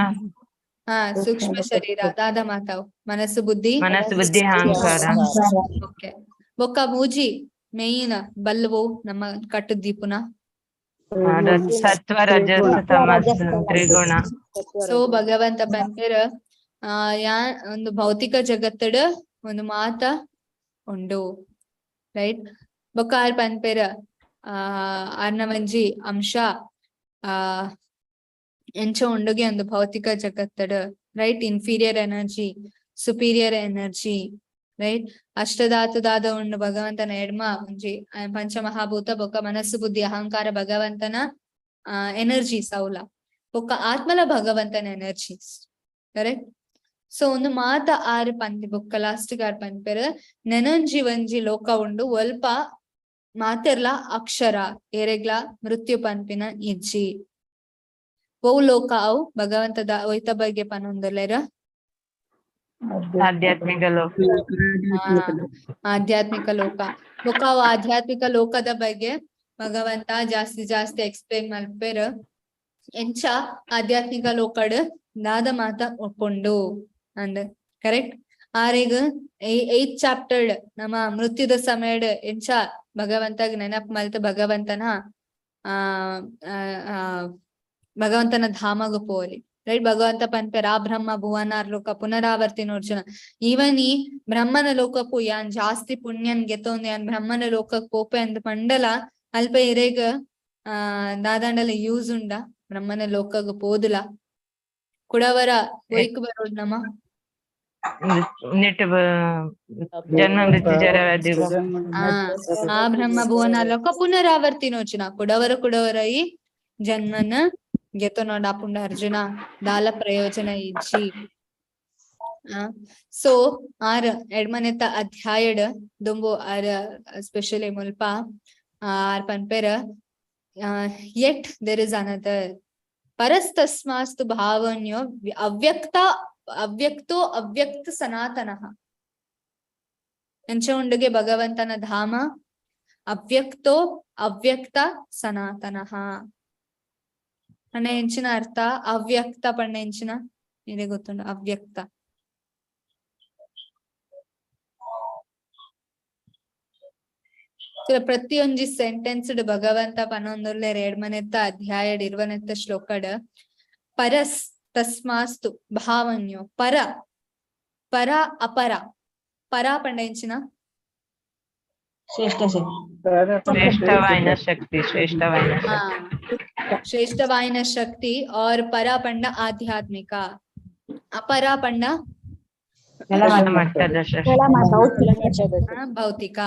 ಸೂಕ್ಷ್ಮ ಶರೀರ ದಾದ ಮಾತಾವ್ ಮನಸ್ಸು ಬುದ್ಧಿ ಅಹಂಕಾರ. ಓಕೆ, ಬೊಕ್ಕ ಮೂಜಿ ಮೇಯ್ನ್ ಬಲ್ವೋ ನಮ್ಮ ಕಟ್ಟು ದೀಪುನ ಸತ್ವ ರಜಸ್ ತಮಸ್ ತ್ರಿಗುಣ. ಸೊ ಭಗವಂತ ಪನ್ಪೆರ್ ಯಾ ಒಂದು ಭೌತಿಕ ಜಗತ್ತಡ್ ಒಂದು ಮಾತ ಉಂಡು ರೈಟ್. ಬೊಕ್ಕ ಆರ್ ಪನ್ಪೆರ್ ಆರ್ನ ಒಂಜಿ ಅಂಶ ಎಂಚ ಉಂಡುಗೆ ಒಂದು ಭೌತಿಕ ಜಗತ್ತಡ್ right. Inferior energy superior energy right. ಅಷ್ಟಧಾತುದಾದ ಉಂಡು ಭಗವಂತನ ಎಡ್ಮ ಒಂಜಿ ಪಂಚಮಹಾಭೂತ ಬೊಕ್ಕ ಮನಸ್ಸು ಬುದ್ಧಿ ಅಹಂಕಾರ ಭಗವಂತನ ಎನರ್ಜೀಸ್ ಅವಲ ಬೊಕ್ಕ ಆತ್ಮಲ ಭಗವಂತನ ಎನರ್ಜೀಸ್ ಕರೆಕ್ಟ್. ಸೊ ಒಂದು ಮಾತ ಆರ್ ಪಂತಿ ಬೊಕ್ಕ ಲಾಸ್ಟ್ ಆರ್ ಪನ್ಪೆರ್ ನೆನೊಂಜಿ ಒಂಜಿ ಲೋಕ ಉಂಡು ಒಲ್ಪ ಮಾತೆರ್ಲ ಅಕ್ಷರ ಏರೆಗ್ಲ ಮೃತ್ಯು ಪನ್ಪಿನ ಇಜ್ಜಿ. ಓ ಲೋಕ ಅವು ಭಗವಂತದ ಒಯ್ತ ಬಗ್ಗೆ ಪನೊಂದುಲ್ಲೆರ್ ಆಧ್ಯಾತ್ಮಿಕ ಲೋಕ. ಆಧ್ಯಾತ್ಮಿಕ ಲೋಕ ಬೊಕ್ಕ ಅವು ಆಧ್ಯಾತ್ಮಿಕ ಲೋಕದ ಬಗ್ಗೆ ಭಗವಂತ ಜಾಸ್ತಿ ಜಾಸ್ತಿ ಎಕ್ಸ್ಪ್ಲೇನ್ ಮಲ್ಪೆರ್. ಎಂಚ ಆಧ್ಯಾತ್ಮಿಕ ಲೋಕಡ್ ದಾದ ಮಾತ ಒಪ್ಪುಂಡು ಅಂದ್ ಕರೆಕ್ಟ್. ಆರೆಗ್ 8th chapter ನಮ್ಮ ಮೃತ್ಯುದ ಸಮಯಡ್ ಎಂಚ ಭಗವಂತಗ್ ನೆನಪ್ ಮಲ್ತ್ ಭಗವಂತನ ಆ ಭಗವಂತನ ಧಾಮಗ್ ಪೋಲಿ. ರೈಟ್? ಭಗವಂತ ಪನ್ಪೆರ್ ಆ ಬ್ರಹ್ಮ ಭುವನಾರ್ ಲೋಕ ಪುನರಾವರ್ತಿನ ಅರ್ಜುನ. ಈವನ್ ಈ ಬ್ರಹ್ಮನ ಲೋಕಕ್ಕೂ ಯಾನ್ ಜಾಸ್ತಿ ಪುಣ್ಯನ್ ಗೆತೊಂದು ಯಾನ್ ಬ್ರಹ್ಮನ ಲೋಕಕ್ ಪೋಪೆ ಅಂದ್ ಪಂಡಲ ಅಲ್ಪ ಇರೆಗ್ ಆ ದಾದಾಂಡಲ ಯೂಸ್ ಉಂಡ ಬ್ರಹ್ಮನ ಲೋಕಗ್ ಪೋದುಲ ಕುಡವರ ಒಯ್ಕ್ ಬರೋಡ್ ನಮ ನೆಟ್ ಜನ್ಮ ಮೃತ್ಯು ಜರ ವ್ಯಾಧಿ. ಆ ಆ ಬ್ರಹ್ಮ ಭುವನ ಲೋಕ ಪುನರಾವರ್ತಿನೋಚನ ಕುಡವರ ಕುಡವರ ಈ ಜನ್ಮನ ಗೆತೊನೊಡ ಆಪುಂಡ ಅರ್ಜುನ ದಾಲ ಪ್ರಯೋಜನ ಇಜ್ಜಿ. ಸೊ ಆರ್ ಎಡ್ಮನೆತ ಅಧ್ಯಾಯಡ್ ದುಂಬು ಆರ್ ಸ್ಪೆಷಲಿ ಮುಲ್ಪ ಆರ್ ಪನ್ಪೆರ್ ಯೆಟ್ there is another ಪರಸ್ತಸ್ಮಾಸ್ತು ಭಾವನ್ಯೋ ಅವ್ಯಕ್ತ ಅವ್ಯಕ್ತೋ ಅವ್ಯಕ್ತ ಸನಾತನಃ. ಎಂಚ ಉಂಡುಗೆ ಭಗವಂತನ ಧಾಮ ಅವ್ಯಕ್ತೋ ಅವ್ಯಕ್ತ ಸನಾತನಃ. ಪಂಡ ಎಂಚಿನ ಅರ್ಥ ಅವ್ಯಕ್ತ ಪಂಡ ಎಂಚಿನ ಇದೇ ಗೊತ್ತುಂಡು ಅವ್ಯಕ್ತ. ಪ್ರತಿಯೊಂಜಿ ಸೆಂಟೆನ್ಸ್ ಭಗವಂತ ಪನೊಂದುಲ್ಲೆರ್ ಎಡ್ಮನೆತ್ತ ಅಧ್ಯಾಯಡ್ ಇರ್ವನೆತ್ತ ಶ್ಲೋಕಡ್ ಪರಸ್ ತಸ್ಮಾಸ್ತು ಭಾವನ್ಯೋ ಪರ ಪರ ಅಪರ ಪರ ಪಂಡ ಎಂಚಿನ ಶ್ರೇಷ್ಠ ಶ್ರೇಷ್ಠವಾಯಿನ ಶಕ್ತಿ, ಶ್ರೇಷ್ಠವಾಯಿನ ಶ್ರೇಷ್ಠವಾಯಿನ ಶಕ್ತಿ ಆರ್ ಪರ ಪಂಡ ಆಧ್ಯಾತ್ಮಿಕ, ಅಪರ ಪಂಡ ಭೌತಿಕ.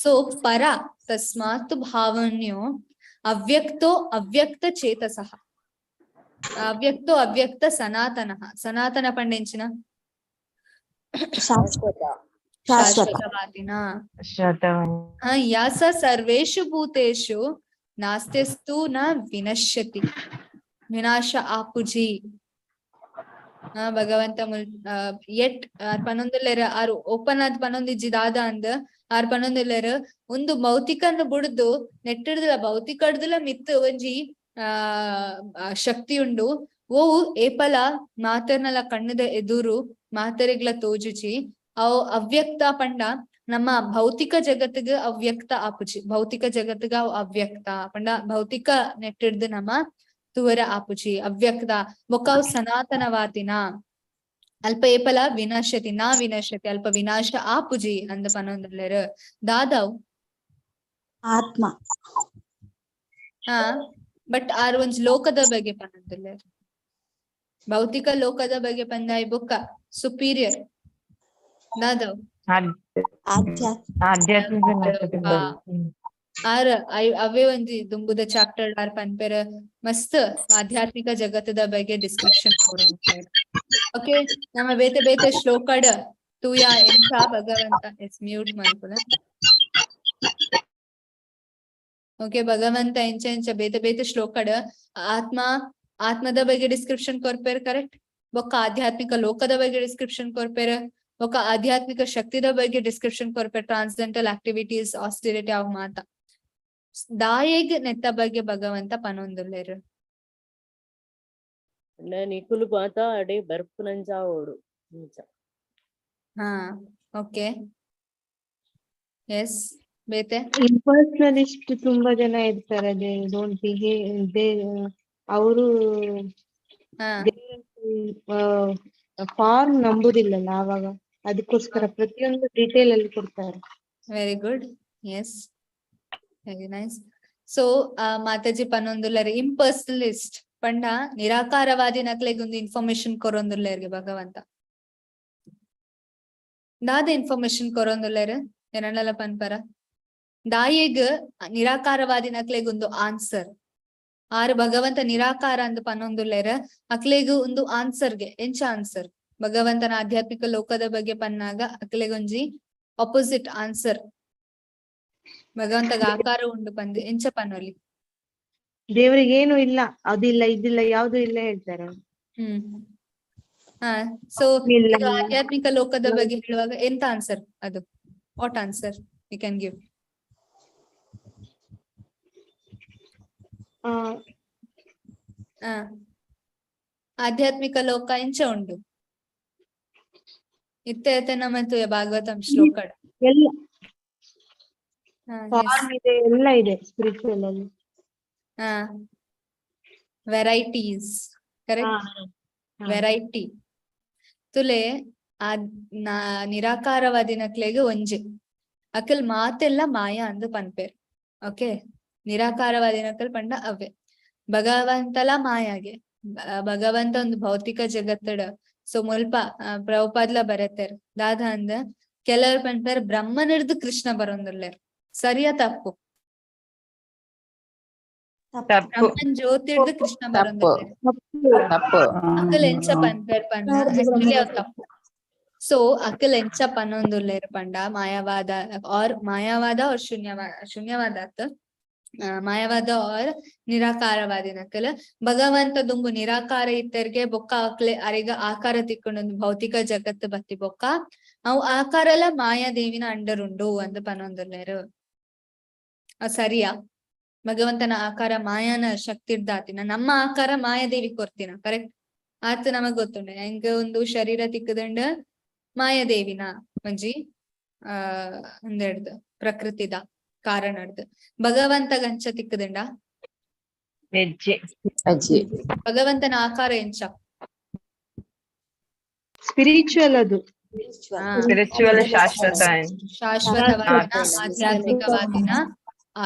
ಸೊ ಪರ ತಸ್ಮಾತ್ ಭಾವನ್ಯೋ ಅವ್ಯಕ್ತೋ ಅವ್ಯಕ್ತ ಚೇತಸಃ ಅವ್ಯಕ್ತೋ ಅವ್ಯಕ್ತ ಸನಾತನಃ. ಸನಾತನ ಪಂಡ ಎಂಚಿನ ಶಾಶ್ವತವಾದಿನ. ಯಾಸ ಸರ್ವೇಷು ಭೂತೇಷು ನಾಸ್ತಿಸ್ತು ನ ವಿನಶ್ಯತಿ ವಿನಾಶ ಆಪುಜಿ. ಭಗವಂತ ಮುಲ್ ಎಟ್ ಆರ್ ಪನೊಂದುಲ್ಲೆರ್ ಆರ್ ಓಪನ್ ಆದ್ ಪನೊಂದಿಜ್ಜಿ ದಾದ ಅಂದ್ ಆರ್ ಪನೊಂದುಲ್ಲೆರ್ ಒಂದು ಭೌತಿಕನ್ನು ಬುಡ್ದು ನೆಟ್ಟಿಡ್ದುಲ ಭೌತಿಕಡ್ದುಲ ಮಿತ್ ಒಂಜಿ ಆ ಶಕ್ತಿ ಉಂಡು. ಓವು ಏಪಲ ಮಾತೆರ್ನಲ ಕಣ್ಣದ ಎದುರು ಮಾತೆರೆಗ್ಲ ತೋಜುಜಿ. ಅವು ಅವ್ಯಕ್ತ ಪಂಡ ನಮ್ಮ ಭೌತಿಕ ಜಗತ್ತಿಗೆ ಅವ್ಯಕ್ತ ಆಪುಜಿ, ಭೌತಿಕ ಜಗತ್ತಿಗೆ ಅವು ಅವ್ಯಕ್ತ ಪಂಡ ಭೌತಿಕ ನೆಟ್ಟಿಡ್ದು ನಮ್ಮ ತುವರ ಆಪುಜಿ ಅವ್ಯಕ್ತ. ಬೊಕ್ಕ ಅವು ಸನಾತನವಾದಿನ ಅಲ್ಪ ಏಪಲ ವಿನಾಶತಿ ನಾ ವಿನಾಶತಿ ಅಲ್ಪ ವಿನಾಶ ಆಪುಜಿ ಅಂದ ಪನೊಂದುಲ್ಲೆರ್. ದಾದವ್ ಆತ್ಮ. ಹಾ ಬಟ್ ಆರ್ ಒಂಜಿ ಲೋಕದ ಬಗ್ಗೆ ಪನೊಂದುಲ್ಲೆರ್, ಭೌತಿಕ ಲೋಕದ ಬಗ್ಗೆ ಪಂದಾಯಿ ಬೊಕ್ಕ ಸುಪೀರಿಯರ್ ದಾದವ್ ಆಧ್ಯಾತ್ಮಿಕ. ಆರ್ ಅವೇ ಒಂಜಿ ದುಂಬುದ ಚಾಪ್ಟರ್ ಆರ್ ಪನ್ಪೆರ್ ಮಸ್ತ್ ಆಧ್ಯಾತ್ಮಿಕ ಜಗತ್ತದ ಬಗ್ಗೆ ಡಿಸ್ಕ್ರಿಪ್ಷನ್ ಕೊಡೋಂತಾರೆ. ಓಕೆ ನಮ್ಮ ಬೇತೆ ಬೇತೆ ಶ್ಲೋಕಡ್ ತೂಯ ಎಂತ ಭಗವಂತ ಎಸ್ ಮ್ಯೂಟ್ ಮನ್ಪುನ. ಓಕೆ ಭಗವಂತ ಎಂಚ ಎಂಚ ಬೇತೆ ಬೇತೆ ಶ್ಲೋಕಡ್ ಆತ್ಮ ಆತ್ಮದ ಬಗ್ಗೆ ಡಿಸ್ಕ್ರಿಪ್ಷನ್ ಕೊರ್ಪೇರ್ ಕರೆಕ್ಟ್, ಬೊಕ್ಕ ಆಧ್ಯಾತ್ಮಿಕ ಲೋಕದ ಬಗ್ಗೆ ಡಿಸ್ಕ್ರಿಪ್ಷನ್ ಕೊರ್ಪೇರ್, ಬೊಕ್ಕ ಆಧ್ಯಾತ್ಮಿಕ ಶಕ್ತಿದ ಬಗ್ಗೆ ಡಿಸ್ಕ್ರಿಪ್ಷನ್ ಕೊರ್ಪೇರ್, ಟ್ರಾನ್ಸೆಂಡೆಂಟಲ್ ಆಕ್ಟಿವಿಟೀಸ್ ಆಸ್ಟಿರಿಟಿ ಅವ್ ಮಾತ ದಾಯೆಗ್ ನೆತ್ತ ಬಗ್ಗೆ ಭಗವಂತ ಪನೊಂದುಲ್ಲೆರ್. ನಿಕುಲು ಮಾತ ಅಡೆ ಬರ್ಪುನಂಚಾವೋಡು ನಿಜ. ಹಾ ಓಕೆ ಎಸ್ ಬೇತೆ ಇಂಪರ್ಸನಲಿಸ್ಟ್ ತುಂಬಾ ಜನ ಇರ್ತಾರೆ, they don't behave they ಅವರು ಫಾರ್ಮ್ ನಂಬುದಿಲ್ಲಲ್ಲ ಆವಾಗ, ಅದಕ್ಕೋಸ್ಕರ ಪ್ರತಿಯೊಂದು ಡೀಟೇಲ್ ಅಲ್ಲಿ ಕೊಡ್ತಾರೆ. Very good, yes very nice. So Mataji ಪನೊಂದುಲ್ಲೆರ್ ಇಂಪರ್ಸನಲಿಸ್ಟ್ ಪಂಡ ನಿರಾಕಾರವಾದಿ ನಕ್ಲೆಗ್ ಒಂದು ಇನ್ಫಾರ್ಮೇಶನ್ ಕೊರೊಂದುಲ್ಲೆರ್ಗೆ ಭಗವಂತ. ದಾದ ಇನ್ಫಾರ್ಮೇಶನ್ ಕೊರೊಂದುಲ್ಲೆರ್ ಏನಲ್ಲ ಪನ್ಪರ ದಾಯೆಗ್ ನಿರಾಕಾರವಾದಿ ನಕ್ಲೆಗ್ ಒಂದು ಆನ್ಸರ್. ಆರ್ ಭಗವಂತ ನಿರಾಕಾರ ಅಂದ್ ಪನೊಂದುಲ್ಲೆರ್ ಅಕ್ಲೆಗ್ ಒಂದು ಆನ್ಸರ್ಗೆ ಎಂಚ ಆನ್ಸರ್ ಭಗವಂತನ ಆಧ್ಯಾತ್ಮಿಕ ಲೋಕದ ಬಗ್ಗೆ ಪನ್ನಾಗ ಅಕ್ಲೆಗೊಂಜಿ ಆಪೋಸಿಟ್ ಆನ್ಸರ್ ಭಗವಂತಗ ಆಕಾರ ಉಂಡು ಪಂದ್ ಎಂಚ ಪನ್ನೊಲಿ. ದೇವರಿಗೆ ಏನು ಇಲ್ಲ, ಅದಿಲ್ಲ ಇದಿಲ್ಲ ಯಾವ್ದು ಇಲ್ಲ ಹೇಳ್ತಾರೆ. ಹಾ ಸೊ ಆಧ್ಯಾತ್ಮಿಕ ಲೋಕದ ಬಗ್ಗೆ ಹೇಳುವಾಗ ಎಂತ ಆನ್ಸರ್ ಅದು? What answer you can give? ಆಧ್ಯಾತ್ಮಿಕ ಲೋಕ ಎಂಚ ಉಂಡು ಇತ್ತೆ ನಮ್ಮ ಭಾಗವತಂ ಶ್ಲೋಕ ಎಲ್ಲ ಇದೆ, ಎಲ್ಲ ಇದೆ ಸ್ಪಿರಿಚುವಲ್ ಅಲ್ಲಿ. Varieties correct. ವೆರೈಟಿ ತುಲೆ ಆ ನಿರಾಕಾರವಾದಿನಕ್ಲೆಗ್ ಒಂಜಿ ಅಕಲ್ ಮಾತೆಲ್ಲ ಮಾಯಾ ಅಂದ್ ಪನ್ಪೆರ್. ಓಕೆ, ನಿರಾಕಾರವಾದಿನಕಲ್ ಪಂಡ ಅವ್ವೆ ಭಗವಂತಲ ಮಾಯಾಗೆ, ಭಗವಂತ ಒಂದು ಭೌತಿಕ ಜಗತ್ತಡ. ಸೊ ಮುಲ್ಪ ಪ್ರಭುಪಾದ್ಲ ಬರತೆರ್ ದಾದಾ ಅಂದ್ ಕೆಲವರು ಪನ್ಪೆರ್ ಬ್ರಹ್ಮನಿರ್ದು ಕೃಷ್ಣ ಬರೊಂದುಲ್ಲೆರ್. ಸರಿಯಾ ತಪ್ಪು? ಬ್ರಹ್ಮನ್ ಜ್ಯೋತಿರ್ದು ಕೃಷ್ಣ ಬರೊಂದುಲ್ಲೆರ್. ಅಕಲ್ ಎಂಚ ಪನ್ಪೆರ್ ಪಂಡ ಆಕ್ಚುಲಿ ಅವ್ ತಪ್ಪು. ಸೊ ಅಕಲ್ ಎಂಚ ಪನ್ನೊಂದುಲ್ಲೆರ್ ಪಂಡ ಮಾಯಾವಾದ ಆರ್ ಮಾಯಾವಾದ ಆರ್ ಶೂನ್ಯವಾದ, ಶೂನ್ಯವಾದ ಅತ್ ಮಾಯವಾದ ಆರ್ ನಿರಾಕಾರವಾದಿನಕಲ್ ಭಗವಂತ ದುಂಬು ನಿರಾಕಾರ ಇತ್ತರ್ಗೆ ಬೊಕ್ಕ ಅಕ್ಲೆ ಅರೆಗ ಆಕಾರ ತಿಕ್ಕೊಂಡೊಂದು ಭೌತಿಕ ಜಗತ್ತು ಬತ್ತಿ ಬೊಕ್ಕ ಅವು ಆಕಾರಲ ಮಾಯಾದೇವಿನ ಅಂಡರ್ ಉಂಡು ಅಂದ್ ಪನೊಂದುಲ್ಲೆರ್. ಸರಿಯಾ? ಭಗವಂತನ ಆಕಾರ ಮಾಯಾನ ಶಕ್ತಿ ಇರ್ದಾತಿನ, ನಮ್ಮ ಆಕಾರ ಮಾಯಾದೇವಿ ಕೊರ್ತಿನ, ಕರೆಕ್ಟ್? ಆತ ನಮಗ್ ಗೊತ್ತುಂಡು ಹೆಂಗ ಒಂದು ಶರೀರ ತಿಕ್ಕದಂಡ ಮಾಯಾದೇವಿನ ಒಂಜಿ ಒಂದೆಡ್ದು ಪ್ರಕೃತಿದ ಕಾರಣಡ್ದು. ಭಗವಂತ ಗಂಚ ತಿಕ್ಕದಂಡ ಭಗವಂತನ ಆಕಾರ ಎಂಚ? ಸ್ಪಿರಿಚುವಲ್, ಅದು ಸ್ಪಿರಿಚುವಲ್, ಶಾಶ್ವತ, ಶಾಶ್ವತವಾದಿನ ಆಧ್ಯಾತ್ಮಿಕವಾದಿನ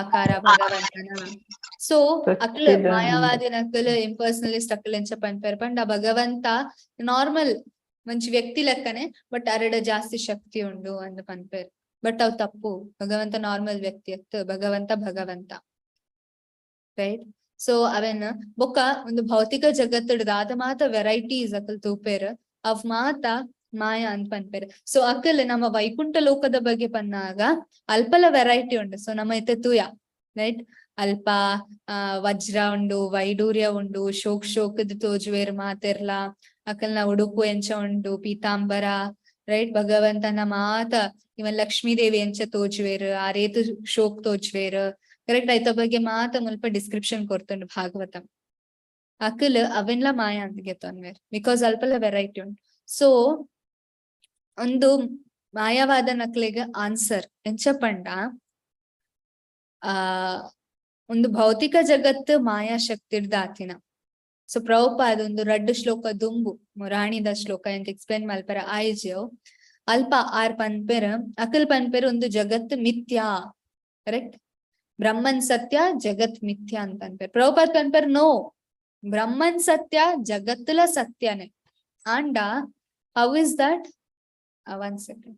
ಆಕಾರ ಭಗವಂತನ. ಸೊ ಅಕ್ಲ ಮಾಯಾವಾದಿನ ಅಕ್ಕಲ್ ಇಂಪರ್ಸನಲಿಸ್ಟ್ ಅಕ್ಕಲ್ ಎಂಚ ಪನ್ಪೆರ್ ಪಂಡ ಭಗವಂತ ನಾರ್ಮಲ್ ಒಂಜಿ ವ್ಯಕ್ತಿ ಲೆಕ್ಕನೆ, ಬಟ್ ಅರಡ ಜಾಸ್ತಿ ಶಕ್ತಿ ಉಂಡು ಅಂದ್ ಪನ್ಪೆರ್. ಬಟ್ ಅವ್ ತಪ್ಪು. ಭಗವಂತ ನಾರ್ಮಲ್ ವ್ಯಕ್ತಿ ಅತ್ತು, ಭಗವಂತ ಭಗವಂತ, ರೈಟ್? ಸೊ ಅವೆನ್ ಬೊಕ್ಕ ಒಂದು ಭೌತಿಕ ಜಗತ್ತುಡ್ ದಾದ ಮಾತ ವೆರೈಟೀಸ್ ಅಕಲ್ ತೂಪೆರ್, ಅವ್ ಮಾತ ಮಾಯಾ ಅಂತ ಪನ್ಪೆರ್. ಸೊ ಅಕಲ್ ನಮ್ಮ ವೈಕುಂಠ ಲೋಕದ ಬಗ್ಗೆ ಪನ್ನಾಗ ಅಲ್ಪಲ ವೆರೈಟಿ ಉಂಡು. ಸೊ ನಮ್ಮ ಇತ್ತೆ ತೂಯ, ರೈಟ್? ಅಲ್ಪ ವಜ್ರ ಉಂಡು, ವೈಡೂರ್ಯ ಉಂಡು, ಶೋಕ್ ಶೋಕದ ತೋಜುವೆರ್ ಮಾತೆರ್ಲಾ, ಅಕಲ್ನ ಉಡುಪು ಎಂಚ ಉಂಡು, ಪೀತಾಂಬರ, ರೈಟ್? ಭಗವಂತನ ಮಾತ ಇವನ್ ಲಕ್ಷ್ಮೀ ದೇವಿ ಎಂಚ ತೋಜುವೆರ್, ಆ ರೇತು ಶೋಕ್ ತೋಜುವೆರ್, ಕರೆಕ್ಟ್? ಐತ ಬಗ್ಗೆ ಮಾತ ಮುಲ್ಪ ಡಿಸ್ಕ್ರಿಪ್ಷನ್ ಕೊರ್ತುಂಡು ಭಾಗವತ. ಅಕಲ್ ಅವೆನ್ಲ ಮಾಯಾ ಅಂತ ಗೆತ್ತೊನ್ವೆರ್, because ಅಲ್ಪಲ ವೆರೈಟಿ ಉಂಡು. ಸೊ ಒಂದು ಮಾಯಾವಾದ ನಕ್ಲೆಗ್ ಆನ್ಸರ್ ಎಂಚ ಪಂಡ ಒಂದು ಭೌತಿಕ ಜಗತ್ತು ಮಾಯಾ ಶಕ್ತಿರ್ದ ಆತಿನ. ಸೊ ಪ್ರಭುಪಾದ ಒಂದು ರಡ್ಡು ಶ್ಲೋಕ ದುಂಬು ರಾಣಿದ ಶ್ಲೋಕ ಅಂತ ಎಕ್ಸ್ಪ್ಲೇನ್ ಮಲ್ಪೆರ ಆಯ್ಜು ಅಲ್ಪ ಆರ್ ಪನ್ಪೆರ್, ಅಕಲ್ ಪನ್ಪೆರ್ ಒಂದು ಜಗತ್ತು ಮಿಥ್ಯಾ, ಕರೆಕ್ಟ್? ಬ್ರಹ್ಮನ್ ಸತ್ಯ ಜಗತ್ ಮಿಥ್ಯಾ ಅಂತ ಪನ್ಪೆರ್. ಪ್ರಭುಪಾದ್ ಪನ್ಪೆರ್ ನೋ, ಬ್ರಹ್ಮನ್ ಸತ್ಯ ಜಗತ್ತುಲ ಸತ್ಯನೇ. ಆಂಡ how is that? 1 second.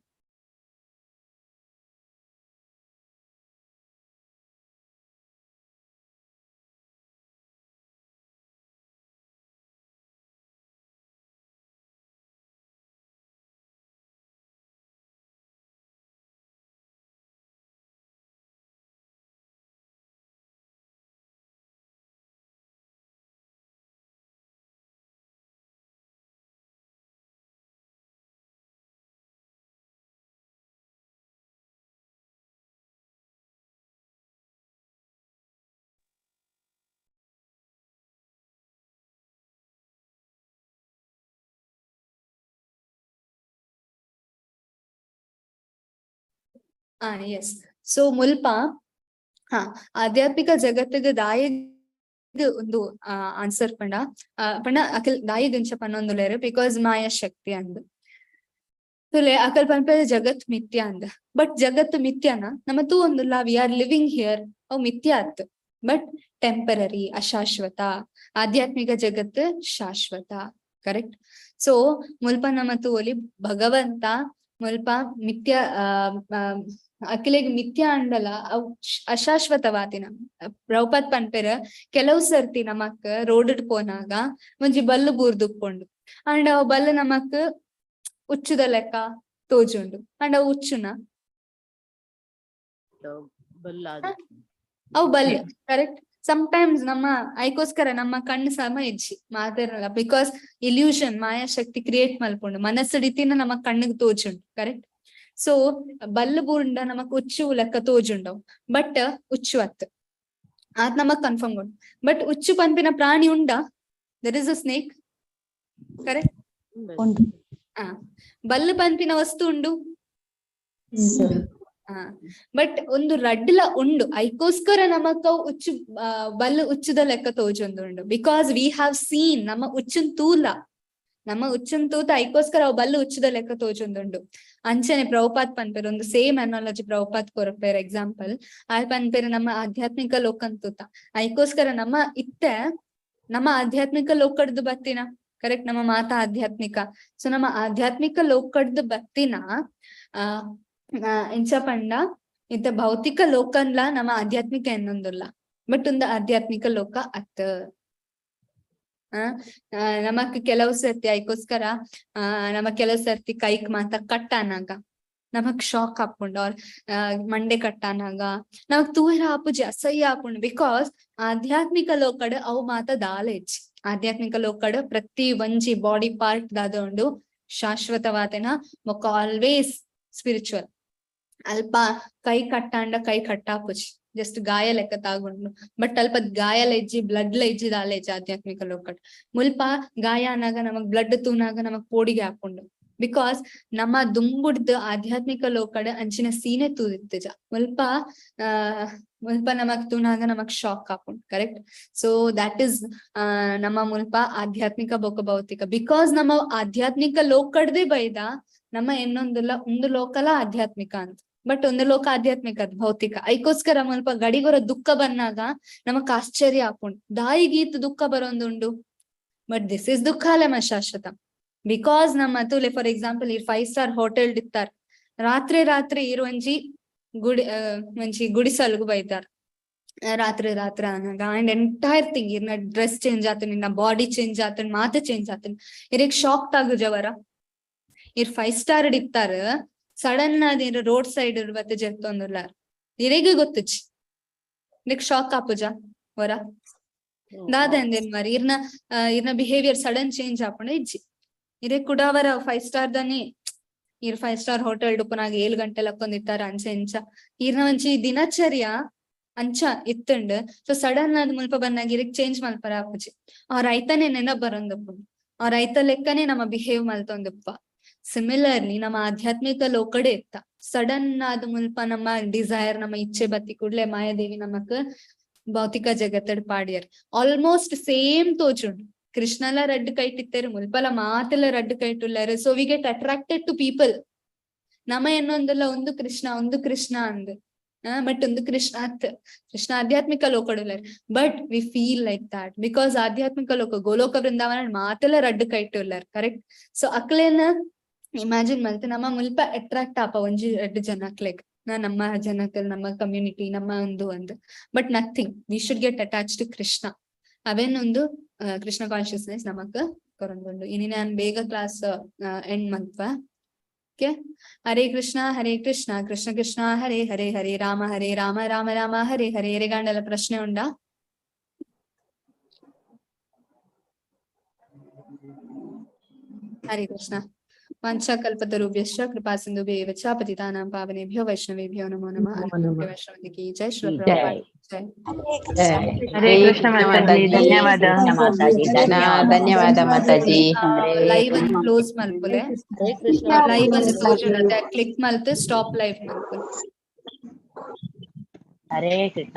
Yes. So ಮುಲ್ಪ ಆಧ್ಯಾತ್ಮಿಕ ಜಗತ್ತಿಗೆ ದಾಯಿಗ್ ಒಂದು ಆನ್ಸರ್ ಪಂಡ ಪಂಡ ಅಕಲ್ ದಾಯಿಗ್ ಇಂಚ ಪನ್ನೊಂದುಲ್ಲೆರ್ because ಮಾಯಾ ಶಕ್ತಿ ಅಂದ್. ತುಲೆ ಅಕಲ್ ಪನ್ಪೆ ಜಗತ್ ಮಿಥ್ಯಾ ಅಂದ್, ಬಟ್ ಜಗತ್ತು ಮಿಥ್ಯಾನ ನಮ್ಮ ತೂವೊಂದುಲ್ಲ, we are living here, ಅವು ಮಿಥ್ಯಾ ಅತ್, ಬಟ್ ಟೆಂಪರರಿ, ಅಶಾಶ್ವತ. ಆಧ್ಯಾತ್ಮಿಕ ಜಗತ್ತು ಶಾಶ್ವತ, ಕರೆಕ್ಟ್? ಸೊ ಮುಲ್ಪ ನಮ್ಮ ತೂವೊಲಿ ಭಗವಂತ ಮುಲ್ಪ ಮಿಥ್ಯ ಅಖಿಲೆಗ್ ಮಿಥ್ಯಾ ಅಂಡಲ ಅವು ಅಶಾಶ್ವತವಾದಿನ. ಪ್ರಭುಪಾದ್ ಪನ್ಪೆರ್ ಕೆಲವು ಸರ್ತಿ ನಮಕ್ ರೋಡ್ ಪೋನಾಗ ಒಂಜಿ ಬಲ್ಲು ಬೂರ್ದುಪ್ಪುಂಡು, ಅಂಡ್ ಅವು ಬಲ್ಲು ನಮಕ್ ಉಚ್ಚುದ ಲೆಕ್ಕ ತೋಜುಂಡು, ಅಂಡ್ ಅವು ಉಚ್ಚುನ ಅವು ಬಲ್ಲು, ಕರೆಕ್ಟ್? ಸಮ್ಟೈಮ್ಸ್ ನಮ್ಮ ಐಕೋಸ್ಕರ ನಮ್ಮ ಕಣ್ಣು ಸಮ ಇಜ್ಜಿ ಮಾತಾಡಲ್ಲ, because illusion ಮಾಯಾಶಕ್ತಿ ಕ್ರಿಯೇಟ್ ಮಲ್ಪುಂಡು, ಮನಸ್ಸು ರೀತಿನ ನಮ್ಮ ಕಣ್ಣಿಗೆ ತೋಜುಂಡು, ಕರೆಕ್ಟ್? ಸೊ ಬಲ್ಲು ಬೂರ್ಂಡ ನಮಕ್ ಉಚ್ಚು ಲೆಕ್ಕ ತೋಜುಂಡವು, ಬಟ್ ಉಚ್ಚು ಅತ್ ಆತ್ ನಮಕ್ ಕನ್ಫರ್ಮ್ ಉಂಡು. ಬಟ್ ಉಚ್ಚು ಪನ್ಪಿನ ಪ್ರಾಣಿ ಉಂಡಾ? There is a snake, correct? Ballu ಪನ್ಪಿನ ವಸ್ತು ಉಂಡು, ಬಟ್ ಒಂದು ರಡ್ಲ ಉಂಡು, ಐಕೋಸ್ಕರ ನಮಕ್ ಉಚ್ಚು ಬಲ್ಲು ಉಚ್ಚುದ ಲೆಕ್ಕ ತೋಜೊಂದು ಉಂಡು, because we have seen ನಮ್ಮ ಉಚ್ಚುನ್ ತೂಲ. ನಮ್ಮ ಉಚ್ಚನ್ ತೂತ ಐಕೋಸ್ಕರ ಅವು ಬಲ್ಲು ಉಚ್ಚದ ಲೆಕ್ಕ ತೋಜೊಂದುಂಡು. ಅಂಚನೆ ಪ್ರಭುಪಾದ್ ಪನ್ಪೆರ್, ಒಂದು ಸೇಮ್ ಅನಾಲಜಿ ಪ್ರಭುಪಾದ್ ಕೊರಪೇರ್ ಎಕ್ಸಾಂಪಲ್. ಆಯ್ ಪನ್ಪೆರ್ ನಮ್ಮ ಆಧ್ಯಾತ್ಮಿಕ ಲೋಕನ್ ತೂತ ಐಕೋಸ್ಕರ ನಮ್ಮ ಇತ್ತೆ ನಮ್ಮ ಆಧ್ಯಾತ್ಮಿಕ ಲೋಕಡ್ದು ಬತ್ತಿನ, ಕರೆಕ್ಟ್, ನಮ್ಮ ಮಾತಾ ಆಧ್ಯಾತ್ಮಿಕ. ಸೊ ನಮ್ಮ ಆಧ್ಯಾತ್ಮಿಕ ಲೋಕಡ್ದು ಬತ್ತಿನ ಆ ಎಂಚ ಪಂಡ ಇತ್ತ ಭೌತಿಕ ಲೋಕನ್ಲ ನಮ್ಮ ಆಧ್ಯಾತ್ಮಿಕ ಎನ್ನೊಂದುಲ್ಲ, ಬಟ್ ಒಂದು ಆಧ್ಯಾತ್ಮಿಕ ಲೋಕ ಅತ್ತ. ನಮಕ್ ಕೆಲವು ಸರ್ತಿ ಐಕೋಸ್ಕರ ನಮ್ಮ ಕೆಲವು ಸರ್ತಿ ಕೈಕ್ ಮಾತ ಕಟ್ಟಾನಾಗ ನಮಕ್ ಶಾಕ್ ಆಪುಂಡು, ಅವ್ರ ಮಂಡೆ ಕಟ್ಟಾನಾಗ ನಮಕ್ ತೂರ ಆಪುಜಿ, ಅಸಹ್ಯ ಆಪುಂಡು. Because ಆಧ್ಯಾತ್ಮಿಕ ಲೋಕಡ್ ಅವು ಮಾತ ದಾಲ ಹೆಚ್ಚಿ. ಆಧ್ಯಾತ್ಮಿಕ ಲೋಕಡ್ ಪ್ರತಿ ಒಂಜಿ ಬಾಡಿ ಪಾರ್ಟ್ ದಾದ ಉಂಡು ಶಾಶ್ವತವಾದನ ಮೊಕ್ಕ ಆಲ್ವೇಸ್ ಸ್ಪಿರಿಚುವಲ್. ಅಲ್ಪ ಕೈ ಕಟ್ಟಾಂಡ ಕೈ ಕಟ್ಟಾಪುಜಿ, ಜಸ್ಟ್ ಗಾಯ ಲೆಕ್ಕ ತಾಗುಂಡು. ಬಟ್ ಅಲ್ಪ ಗಾಯ ಲೆಜ್ಜಿ ಬ್ಲಡ್ ಲೆಜ್ಜಿ ದಾಲ ಹೆಜ್ಜಿ ಆಧ್ಯಾತ್ಮಿಕ ಲೋಕಡ್. ಮುಲ್ಪ ಗಾಯ ಅನ್ನಾಗ ನಮಗ್ ಬ್ಲಡ್ ತೂನಾಗ ನಮಗ್ ಪೋಡಿಗೆ ಹಾಕೊಂಡು, because ನಮ್ಮ ದುಂಬುಡ್ದು ಆಧ್ಯಾತ್ಮಿಕ ಲೋಕಡ್ ಅಂಚಿನ ಸೀನೆ ತೂದಿತ್ತಜ. ಮುಲ್ಪ ಮುಲ್ಪ ನಮಗ್ ತೂನಾಗ ನಮಗ್ ಶಾಕ್ ಆಪುಂಡು, ಕರೆಕ್ಟ್. ಸೊ that is ನಮ್ಮ ಮುಲ್ಪ ಆಧ್ಯಾತ್ಮಿಕ ಬೊಕ ಭೌತಿಕ. Because ನಮ್ಮ ಆಧ್ಯಾತ್ಮಿಕ ಲೋಕಡ್ದೇ ಬೈದ ನಮ್ಮ ಎನ್ನೊಂದುಲ್ಲ ಒಂದು ಲೋಕಲ ಆಧ್ಯಾತ್ಮಿಕ ಅಂತ, ಬಟ್ ಒಂದು ಲೋಕ ಆಧ್ಯಾತ್ಮಿಕ ಅದ್ ಭೌತಿಕ. ಐಕೋಸ್ಕರ ಮುಲ್ಪ ಗಡಿಗೊರ ದುಃಖ ಬಂದಾಗ ನಮಕ್ ಆಶ್ಚರ್ಯ ಆಪುಂಡು, ದಾಯಿಗೀತ್ ದುಃಖ ಬರೋಂದುಂಡು. ಬಟ್ this is ದುಃಖಾಲಮ ಶಾಶ್ವತ. Because ನಮ್ಮ ತೂಲೆ ಫಾರ್ ಎಕ್ಸಾಂಪಲ್ ಈ 5 ಸ್ಟಾರ್ ಹೋಟೆಲ್ ಇತ್ತಾರ, ರಾತ್ರಿ ರಾತ್ರಿ ಇರು ಒಂಜಿ ಗುಡಿ ಒಂಜಿ ಗುಡಿಸಲ್ಗು ಬೈತಾರ ರಾತ್ರಿ ರಾತ್ರಿ ಅನ್ನಾಗ. ಅಂಡ್ ಎಂಟೈರ್ ಥಿಂಗ್ ಇರ್ನ ಡ್ರೆಸ್ ಚೇಂಜ್ ಆತನ, ಇನ್ನ ಬಾಡಿ ಚೇಂಜ್ ಆತನ, ಮಾತು ಚೇಂಜ್ ಆತನ, ಇರಕ್ ಶಾಕ್ ಆಗುಜವರ. ಇರ್ 5 ಸ್ಟಾರ್ ಇತ್ತಾರ, ಸಡನ್ ಆದ ರೋಡ್ ಸೈಡ್ ಬತ್ತೆ ಜೆತ್ತೊಂದುಲ್ಲ, ಇರೆಗೆ ಗೊತ್ತುಚಿ ಇರಕ್ ಶಾಕ್ ಆಪುಜ ವರ ದಾದ ಅಂದೇನ್ ಮಾರಿ. ಇರ್ನ ಇರ್ನ ಬಿಹೇವಿಯರ್ ಸಡನ್ ಚೇಂಜ್ ಆಪುಂಡ ಇಜ್ಜಿ. ಇರೇ ಕೂಡ ಅವರ 5 ಸ್ಟಾರ್ ದಾನಿ ಇರ್ 5 ಸ್ಟಾರ್ ಹೋಟೆಲ್ ಡುಪ್ಪನಾಗ 7 ಗಂಟೆ ಲಕ್ಕೊಂದಿತ್ತಾರ ಅಂಚೆ ಇಂಚ ಇರ್ನ ಒಂಚಿ ದಿನಚರ್ಯ ಅಂಚ ಇತ್ತುಂಡು. ಸೊ ಸಡನ್ ಆದ್ ಮುಲ್ಪ ಬಂದಾಗ ಇರಕ್ ಚೇಂಜ್ ಮಲ್ಪರ ಆಪುಜಿ. ಆ ರೈತನೇ ನೆನಪ್ ಬರೊಂದಪ್ಪು, ಆ ರೈತ ಲೆಕ್ಕನೆ ನಮ್ಮ ಬಿಹೇವ್ ಮಲ್ತೊಂದಪ್ಪ. ಸಿಮಿಲರ್ಲಿ ನಮ್ಮ ಆಧ್ಯಾತ್ಮಿಕ ಲೋಕಡೆ ಇತ್ತ ಸಡನ್ ಆದ ಮುಲ್ಪ ನಮ್ಮ ಡಿಸೈರ್ ನಮ್ಮ ಇಚ್ಛೆ ಬತ್ತಿ ಕೂಡ್ಲೆ ಮಾಯಾದೇವಿ ನಮಕ್ ಭೌತಿಕ ಜಗತ್ತಡ್ ಪಾಡಿಯರ್ ಆಲ್ಮೋಸ್ಟ್ ಸೇಮ್ ತೋಜುಂಡು. ಕೃಷ್ಣಲ ರಡ್ಡು ಕೈಟಿತ್ತೇರು, ಮುಲ್ಪಲ ಮಾತೆಲ್ಲ ರಡ್ಡು ಕೈಟುಲ್ಲಾರು. So we get attracted to people. ನಮ್ಮ ಎನ್ನೊಂದಲ್ಲ ಒಂದು ಕೃಷ್ಣ ಒಂದು ಕೃಷ್ಣ ಅಂದ್, ಬಟ್ ಒಂದು ಕೃಷ್ಣ ಅತ್ ಕೃಷ್ಣ ಆಧ್ಯಾತ್ಮಿಕ ಲೋಕಡುಲ್ಲಾರು. But we feel like that because ಆಧ್ಯಾತ್ಮಿಕ ಲೋಕ ಗೋಲೋಕ ವೃಂದಾವನ ಮಾತೆಲ್ಲ ರಡ್ಡು ಕೈಟುಲ್ಲಾರು, ಕರೆಕ್ಟ್. ಸೊ ಅಕ್ಲೇನ ಇಮ್ಯಾಜಿನ್ ಮಲ್ತೆ ನಮ್ಮ ಮುಲ್ಪ ಅಟ್ರಾಕ್ಟ್ ಆಪ ಒಂಜಿ ರಡ್ಡು ಜನಕ್ಲೆಗ್, ನಮ್ಮ ಜನಕ್ಕೆ ನಮ್ಮ ಕಮ್ಯುನಿಟಿ ನಮ್ಮ ಒಂದು ಒಂದು. But nothing, we should get attach to Krishna. ಅವೇನೊಂದು ಕೃಷ್ಣ ಕಾನ್ಶಿಯಸ್ನೆಸ್ ನಮಕ್ ಕೊರೊಂದುಂಡು. ಇನಿ ನಾನು ಬೇಗ ಕ್ಲಾಸ್ ಎಂಡ್ ಮಲ್ಪ. ಓಕೆ, ಹರೇ ಕೃಷ್ಣ ಹರೇ ಕೃಷ್ಣ ಕೃಷ್ಣ ಕೃಷ್ಣ ಹರೇ ಹರೇ ಹರೇ ರಾಮ ಹರೇ ರಾಮ ರಾಮ ರಾಮ ಹರೇ ಹರೇ. ಎರೆಗಾಂಡಲ ಪ್ರಶ್ನೆ ಉಂಡಾ? ಹರೇ ಕೃಷ್ಣ. ವಾಂಛಾಕಲ್ಪತರುಭ್ಯಶ್ಚ ಕೃಪಾ ಸಿಂಧುಭ್ಯ ಏವ ಚ ಪತಿತಾನಾಂ ಪಾವನೇಭ್ಯೋ ವೈಷ್ಣವೇಭ್ಯೋ ನಮೋ ನಮಃ. ವೈಷ್ಣವ ಕಿ ಜೈ, ಶ್ರೀ ಪ್ರಭುಪಾದ ಜೈ. ಹರೇ ಕೃಷ್ಣ ಮಾತಾಜಿ, ಧನ್ಯವಾದ ಮಾತಾಜಿ, ಧನ್ಯವಾದ ಮಾತಾಜಿ. ಲೈವ್ ಅನ್ನು ಕ್ಲೋಸ್ ಮಲ್ಪುಲೆ, ಲೈವ್ ಅನ್ನು ಕ್ಲೋಸ್ ಕ್ಲಿಕ್ ಮಲ್ತು ಸ್ಟಾಪ್ ಲೈವ್ ಮಲ್ಪುಲೆ. ಹರೇ ಕೃಷ್ಣ.